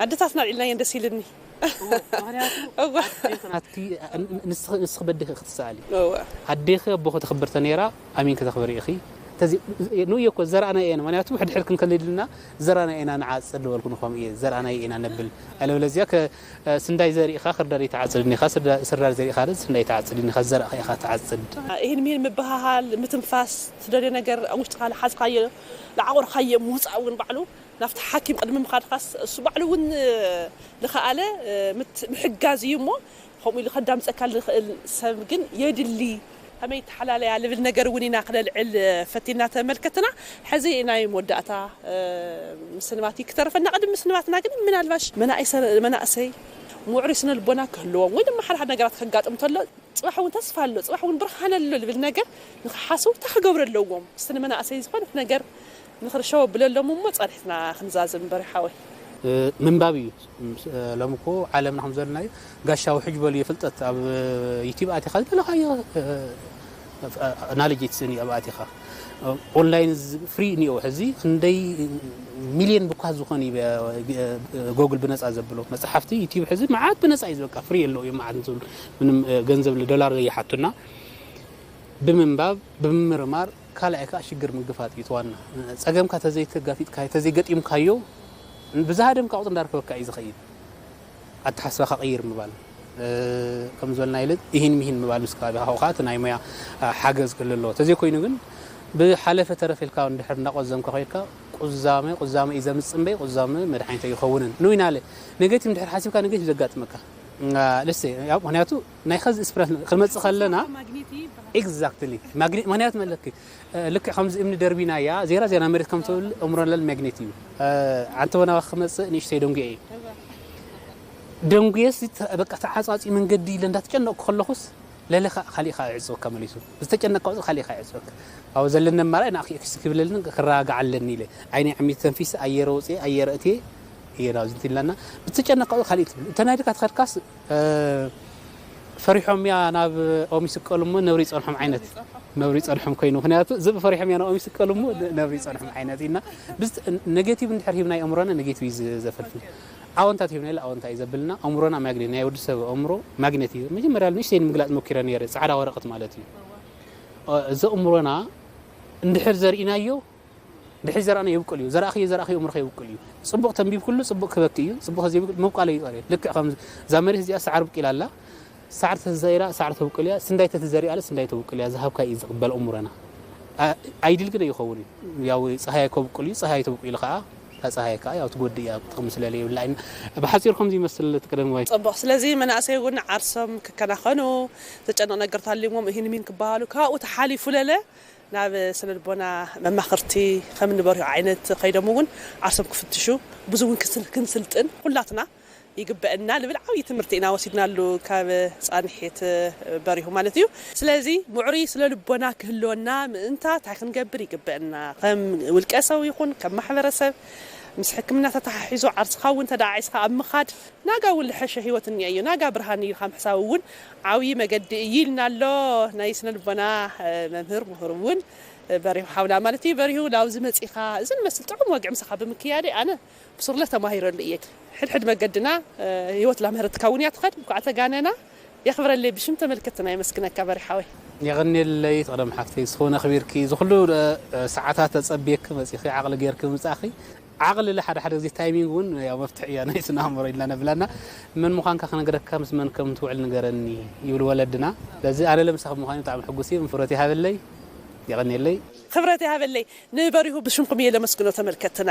ኣደታትና ኣልዒልናየን ደስ ኢልኒ። እወ፣ ምኽንያቱ እወ። ኣዴኺ ናትኪ፣ ን-፣ ንስኺ፣ ንስኺ በዴኺ ክትሰኣሊ። እወ። ኣዴኺ ኣቦኺ ተኽብር ተነይራ፣ ኣሚንኪ ተኽብሪ ኢኺ። ተዚ-፣ ኑ እየ እኮ ዘርኣና እየን፣ ምኽንያቱ ሕድሕድ ክንከልል ኢልና ዘርኣና ኢና ንዓጽድ ዝበልኩ ንኸም እየ፣ ዘርኣና ኢና ነብል። ኣለበለዚያ ከ-፣ ስንዳይ ዘሪእኻ ክርዳድ ይትዓጽድን ኢኻ፣ ስርዳ-፣ ስርዳድ ዘሪእኻ ስንዳይ ትዓጽድን ኢኻ፣ ዘርኣኻ ኢኻ ትዓጽድ። ይህን ሚህን ምብሃሃል፣ ምትንፋስ፣ ትደልዮ ነገር ኣብ ውሽጥኻ ዝሓዝካዮ፣ ዝዓቆርካዮ ምውጻእ እውን ባዕሉ ናብቲ ሓኪም ቅድሚ ምኻድካስ እሱ ባዕሉ እውን ዝኸኣለ ምት-፣ ምሕጋዝ እዩ እሞ፣ ከምኡ ኢሉ ከዳምፀካ ዝኽእል ሰብ ግን የድሊ። ከመይ ተሓላለያ ልብል ነገር እውን ኢና ክነልዕል ፈቲና ተመልከትና። ሕዚ ናይ መወዳእታ ምስንባት እዩ ክተርፈና። ቅድሚ ምስንባትና ግን ምናልባሽ መናእሰ-፣ መናእሰይ ምዕሩይ ስነ ልቦና ክህልዎም ወይ ድማ ሓደ ሓደ ነገራት ከጋጥም እንተሎ፣ ጽባሕ እውን ተስፋ ኣሎ፣ ጽባሕ እውን ብርሃን ኣሎ ዝብል ነገር ንኽሓስቡ እንታይ ክገብሩ ኣለዎም? እስቲ ንመናእሰይ ዝኾነት ነገር ንኽርሸው ኣብለሎም እሞ ጸኒሕና ክንዛዘም እምበር ሓወይ። እ፣ ምንባብ እዩ። እ፣ ሎሚ እኮ ዓለምና ከም ዘለናዮ ጋሻ ውሕጅ በሉ ፍልጠት ኣብ ዩቲዩብ ኣቲኻ ዝደለኻዮ፣ እ፣ ናሌጅ ትስእን እዩ ኣብ ኣቲኻ። ኦንላይን ዝ-፣ ፍሪ እኒኦ። ሕዚ ክንደይ ሚልዮን ብኳ ዝኾነ እዩ ብ-፣ ጎግል ብነጻ ዘብሎ። መጽሓፍቲ ዩቲዩብ ሕዚ መዓት ብነጻ እዩ ዝበቃ፣ ፍሪ የለው እዩ መዓት እንትብል ምንም፣ እ፣ ገንዘብ ዶላር ዘይሓቱና። ብምንባብ፣ ብምምርማር፣ ካልኣይ ከዓ ሽግር ምግፋጥ እዩ እቲ ዋና። ጸገምካ ተዘይተጋፊጥካዮ፣ ተዘይገጢምካዮ፣ ብዝሃደምካ ቁጽሪ እንዳርከበካ እዩ ዝኸይድ። ኣተሓስባኻ ቀይር ምባል፣ እ፣ ከም ዝበልና ኢለ፣ እሂን ምሂን ምባል ምስ ከባቢኻ፣ ካብኡ ከዓ እቲ ናይ ሞያ፣ እ፣ ሓገዝ ክህሉ ኣለዎ። ተዘይኮይኑ ግን፣ ብሓለፈ ተረፈ ኢልካ እንድሕር እንዳቆዘምካ ኮይድካ፣ ቁዛመ፣ ቁዛመ እዩ ዘምጽእ እምበይ፣ ቁዛመ መድሓኒት ኣይኸውንን። ንዊናለ፣ ኔጌቲቭ እንድሕር ሓሲብካ፣ ኔጌቲቭ ዘጋጥመካ። እ፣ ልስተ፣ ያው፣ ምኽንያቱ ናይ ኸዚ ኤክስፕረስ ክንመጽእ ከለና፣ ማግኔት ይበሃል። ኤግዛክትሊ። ማግኔት፣ ምኽንያቱ መለኪ፣ እ፣ ልክዕ ከምዚ እምኒ ደርቢናያ፣ ዜራ ዜራ መሬት ከም ትብል እምሮ ለል ማግኔት እዩ። እ፣ ኣንተ ወናዋ ክመጽእ ንእሽተይ ደንጉየ እየ። እዋ። ደንጉየስ ተ-፣ በቃ ተዓጻጺ መንገዲ ኢለ እንዳተጨነቕኩ ከለኹስ፣ ለለ ኸ- ካሊእ ከዓ ይዕፅወካ መሊሱ። ዝተጨነቅካ ቁፅሪ ካሊእ ከዓ ይዕፅወካ። ኣብ ዘለኒ ኣማራፂ ንኣኺ ኤክስ ክብለልን ክረጋጋዓለኒ ኢለ ዓይነይ ዓሚት ተንፊሰ ኣየረ ወፅየ ኣየረ እትየ እየ ናብዚ እንትን ኢላና። ብትጨነቅ ካብኡ ካሊእ ትብል። እተ ናይ ደቃ ትኸድካስ፣ እ፣ ፈሪሖም እያ ናብ ኦም ይስቀሉ እሞ ነብሪ ይጸንሖም ዓይነት። ነብሪ ይጸንሖም ኮይኑ። ምኽንያቱ ዝብ ፈሪሖም እያ ናብ ኦም ይስቀሉ እሞ ነ-፣ ነብሪ ይጸንሖም ዓይነት ኢና። ብዝ-፣ ኔጌቲቭ እንድሕር ሂብና ኣእምሮና ኔጌቲቭ እዩ ዝ-፣ ዘፈልፍል። ኣወንታት ሂብና ኢለ ኣወንታ እዩ ዘብልና። ኣእምሮና ማግኔት፣ ናይ ወዲ ሰብ ኣእምሮ ማግኔት እዩ። መጀመርያ ንእሽተይ ንምግላጽ ሞኪረ ነይረ፣ ጻዕዳ ወረቐት ማለት እዩ። እ፣ እዚ ኣእምሮና እንድሕር ዘርኢናዮ፣ ድሕሪ ዘራእና ይብቁል እዩ። ዘራእኽዮ፣ ዘራእኽዮ እምርኸ ይብቁል እዩ። ጽቡቕ ተንቢብ ኩሉ ጽቡቕ ክበኪ እዩ። ጽቡቕ ዘይብቁል ምብቃል እዩ። ልክዕ ከም እዛ መሬት እዚኣ ሳዕሪ ብቂላ ኣላ። ሳዕሪ ተዘሪኣ ሳዕሪ ተብቁል እያ። ስንዳይ ተተዘሪኣ ኣለ ስንዳይ ተብቁል እያ። ዝሃብካ እዩ ዝቕበል እምሮና። ኣ-፣ ኣይድል ግን ኣይኸውን እዩ። ያው ጸሃይ ከብቁል እዩ። ጸሃይ ተብቁል ከኣ እታ ጸሃይ ከኣ ያው ትጎድእ እያ። ጥቕሚ ስለለ የብላ። ብሓጺሩ ከምዚ ይመስል እቲ ቀደም ዋይ። ጽቡቕ። ስለዚ መናእሰይ እውን ዓርሶም ክከናኸኑ፣ ዘጨንቕ ነገር ተሃልዩዎም እሂን ሚን ክበሃሉ፣ ካብኡ ተሓሊፉ ለለ ናብ ስነ ልቦና መማኽርቲ ከም ንበርሁ ዓይነት ከይዶም እውን ዓርሶም ክፍትሹ፣ ብዙ እውን ክንስል-፣ ክንስልጥን ኩላትና ይግበአና ልብል ዓብዪ ትምህርቲ ኢና ወሲድናሉ ካብ ጻንሒት በሪሁ ማለት እዩ። ስለዚ ምዕሩይ ስነ ልቦና ክህልወና ምእንታ እንታይ ክንገብር ይግበአና? ከም ውልቀ ሰብ ይኹን ከም ማሕበረሰብ ምስ ሕክምና ተተሓሒዙ ዓርስኻ እውን እንተ ደኣ ዒስኻ ኣብ ምኻድ ናጋ እውን ልሐሸ ህይወት እኒኦ እዩ። ናጋ ብርሃን እዩ ኢልካ ምሕሳብ እውን ዓብዪ መገዲ እዩ ኢልና ኣሎ ናይ ስነ ልቦና፣ እ፣ መምህር ምሁር እውን፣ እ፣ በሪሁ ሓውና ማለት እዩ። በሪሁ ናብዚ መጺኻ እዚ ንመስል ጥዑም ወግዒ ምሳኻ ብምክያደይ ኣነ ብሱርለ ተማሂረሉ እየ። ሕድሕድ መገድና፣ እ፣ ህይወት ላምህረትካ እውን እያ ትኸድ። እንኳዕ ተጋነና። የኽብረለይ ብሽም ተመልከትና የመስግነካ በሪሑ ሓወይ። የቐንየለይ ትቕደም ሓፍተይ፣ ዝኾነ ኣኽቢርኪ፣ ዝኹሉ፣ እ፣ ሰዓታት ተጸብየኪ መጺኺ፣ ዓቕሊ ጌርኪ ምጻእኺ። ዓቕሊ ለ ሓደ ሓደ ግዜ ታይሚንግ እውን ያው መፍትሒ እያ ናይ ስነ ኣእምሮ ኢልና ነብላና። መን ምዃንካ ክነግረካ ምስ መን ከም ትውዕል ንገረኒ ይብሉ ወለድና። ስለዚ ኣነ ለምሳኺ ምዃኑ ብጣዕሚ ሕጉስ እየ። ክብረት ይሃበለይ፣ የቐንየለይ። ክብረት ይሃበለይ። ንበሪሁ ብሽምኩም እየ ለመስግኖ ተመልከትና።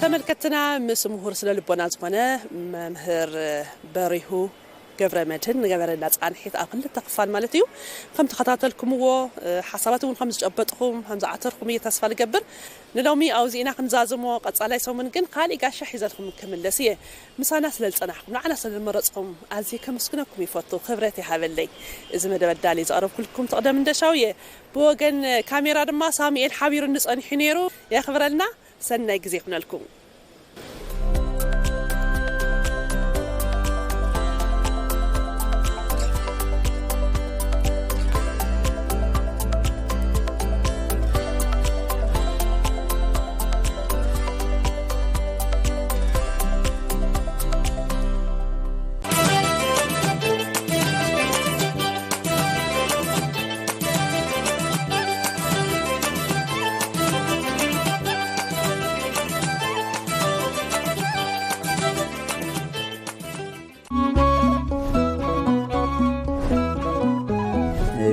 ተመልከትና ምስ ምሁር ስነ ልቦና ዝኾነ መምህር በሪሁ ገብረ መድህን ንገበረና ጻንሒት ኣብ ክልተ ክፋል ማለት እዩ። ከም ተኸታተልኩምዎ፣ እ፣ ሓሳባት እውን ከም ዝጨበጥኹም፣ ከም ዝዓተርኩም እየ ተስፋ ልገብር። ንሎሚ ኣብዚእና ክንዛዝሞ፣ ቀጻላይ ሰሙን ግን ካሊእ ጋሻ ሒዘልኩም ክምለስ እየ። ምሳና ስለ ዝጸናሕኩም፣ ንዓና ስለ ዝመረጽኩም ኣዝየ ከመስግነኩም ይፈቱ። ክብረት ይሃበለይ። እዚ መደብ ኣዳልየ ዘቕረብኩልኩም ትቕደም እንደሻው እየ። ብወገን ካሜራ ድማ ሳሙኤል ሓቢሩኒ ጸኒሑ ነይሩ። የኽብረልና። ሰናይ ግዜ ይኹነልኩም።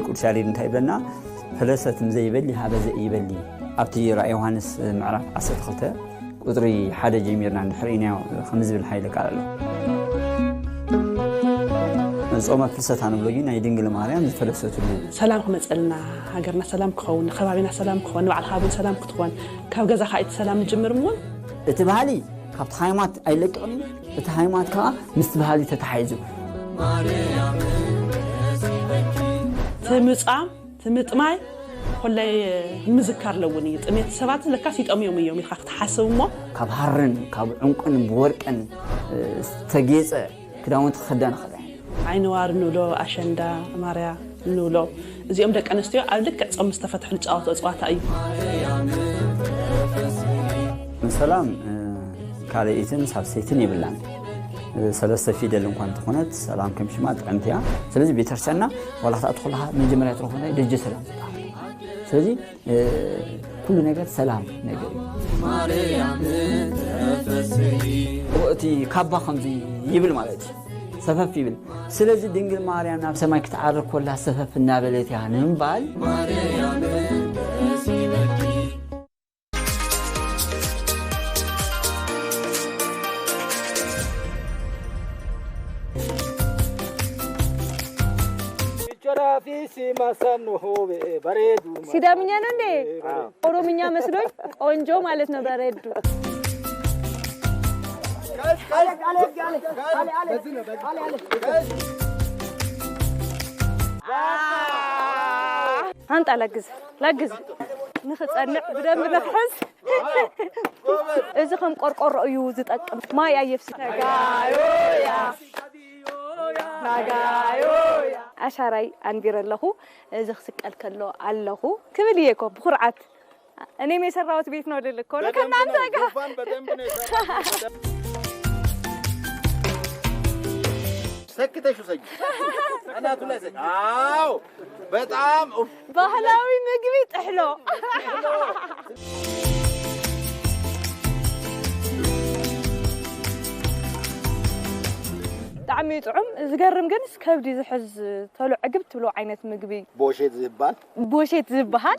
ቅዱስ ያሬድ እንታይ ይብለና? ፈለሰት እምዘይበሊ ሀበ ዘኢይበሊ። ኣብቲ ራእየ ዮሃንስ ምዕራፍ ዓሰርተ ክልተ ቁጽሪ ሓደ ጀሚርና እንድሕር ኢናዮ ከም ዝብል ሓይለ ቃል ኣሎ። ጾመ ፍልሰታ ንብሎ ግን ናይ ድንግል ማርያም ዝፈለሰትሉ። ሰላም ክመጸልና፣ ሃገርና ሰላም ክኸውን፣ ከባቢና ሰላም ክኸውን፣ ንባዕልኻ እውን ሰላም ክትኾን፣ ካብ ገዛኻ እቲ ሰላም ንጅምር እውን። እቲ ባህሊ ካብቲ ሃይማኖት ኣይለቅቕን እዩ። እቲ ሃይማኖት ከዓ ምስቲ ባህሊ ተተሓሒዙ። እቲ ምጻም፣ እቲ ምጥማይ፣ ኮላይ ንምዝካር ኣለውን እዩ። ጥሜት ሰባት ለካስ ይጠምዮም እዮም ኢልካ ክትሓስብ እሞ። ካብ ሃርን ካብ ዕንቁን ብወርቅን፣ እ፣ ዝተጌጸ ክዳውንቲ ክኽደን ይኽእል። ዓይኒ ዋሪ ንብሎ፣ ኣሸንዳ፣ ማርያ ንብሎ፣ እዚኦም ደቂ ኣንስትዮ ኣብ ልክዕ ጾም ምስ ተፈትሑ ዝጻወትኦ ጸዋታ እዩ። ሰላም፣ እ፣ ካልኣይትን ሳልሰይትን የብላን። እ፣ ሰለስተ ፊደል እንኳን እንተኾነት ሰላም ከም ሽማ ጥዕምቲ እያ። ስለዚ ቤተክርስትያንና ዋላ ክትኣቱ ከለኻ መጀመርያ ትረኽቦ እንታይ? ደጀ ሰላም ዝበሃል። ስለዚ እ፣ ኩሉ ነገር ሰላም ነገር እዩ። ማርያም ተፈስሒ። እቲ ካባ ከምዚ ይብል ማለት እዩ። ሰፈፍ ይብል። ስለዚ ድንግል ማርያም ናብ ሰማይ ክትዓርግ ኮላ ሰፈፍ እናበለት እያ ንምባል። ማርያም ደስ ይበልኪ። ሸራፊ ሲማሳኖ ሆቤ በሬዱ። ሲዳምኛ ነው እንዴ? ኦሮምኛ መስሎኝ። ቆንጆ ማለት ነው በሬዱ። ኣንጣ ላግዝ፣ ላግዝ። ንኽጸንዕ ብደንብ ንኽሕዝ። እዚ ከም ቆርቆሮ እዩ ዝጠቅም። ማይ ኣየፍስስ። ነጋዮያ፣ ነጋዮያ። ኣሻራይ ኣንቢረ ኣለኹ። እዚ ክስቀል ከሎ ኣለኹ ክብል እየ እኮ ብኹርዓት። እኔም የሰራሁት ቤት ነው ልል እኮ ነው። በደንብ ከእናንተ ነው። ጋር ዙፋን በደንብ ነው የሰራሁት። በደንብ። ሰክተሽ ውሰጂ። አናቱ ላይ ሰኪ። አዎ፣ በጣም ኡፍ። ባህላዊ ምግቢ ጥሕሎ። ብጣዕሚ እዩ ጥዑም። ዝገርም ግን ከብዲ ዝሕዝ፣ ቶሎ ዕግብ ትብሎ ዓይነት ምግቢ። ቦሼት ዝባል። ቦሼት ዝበሃል።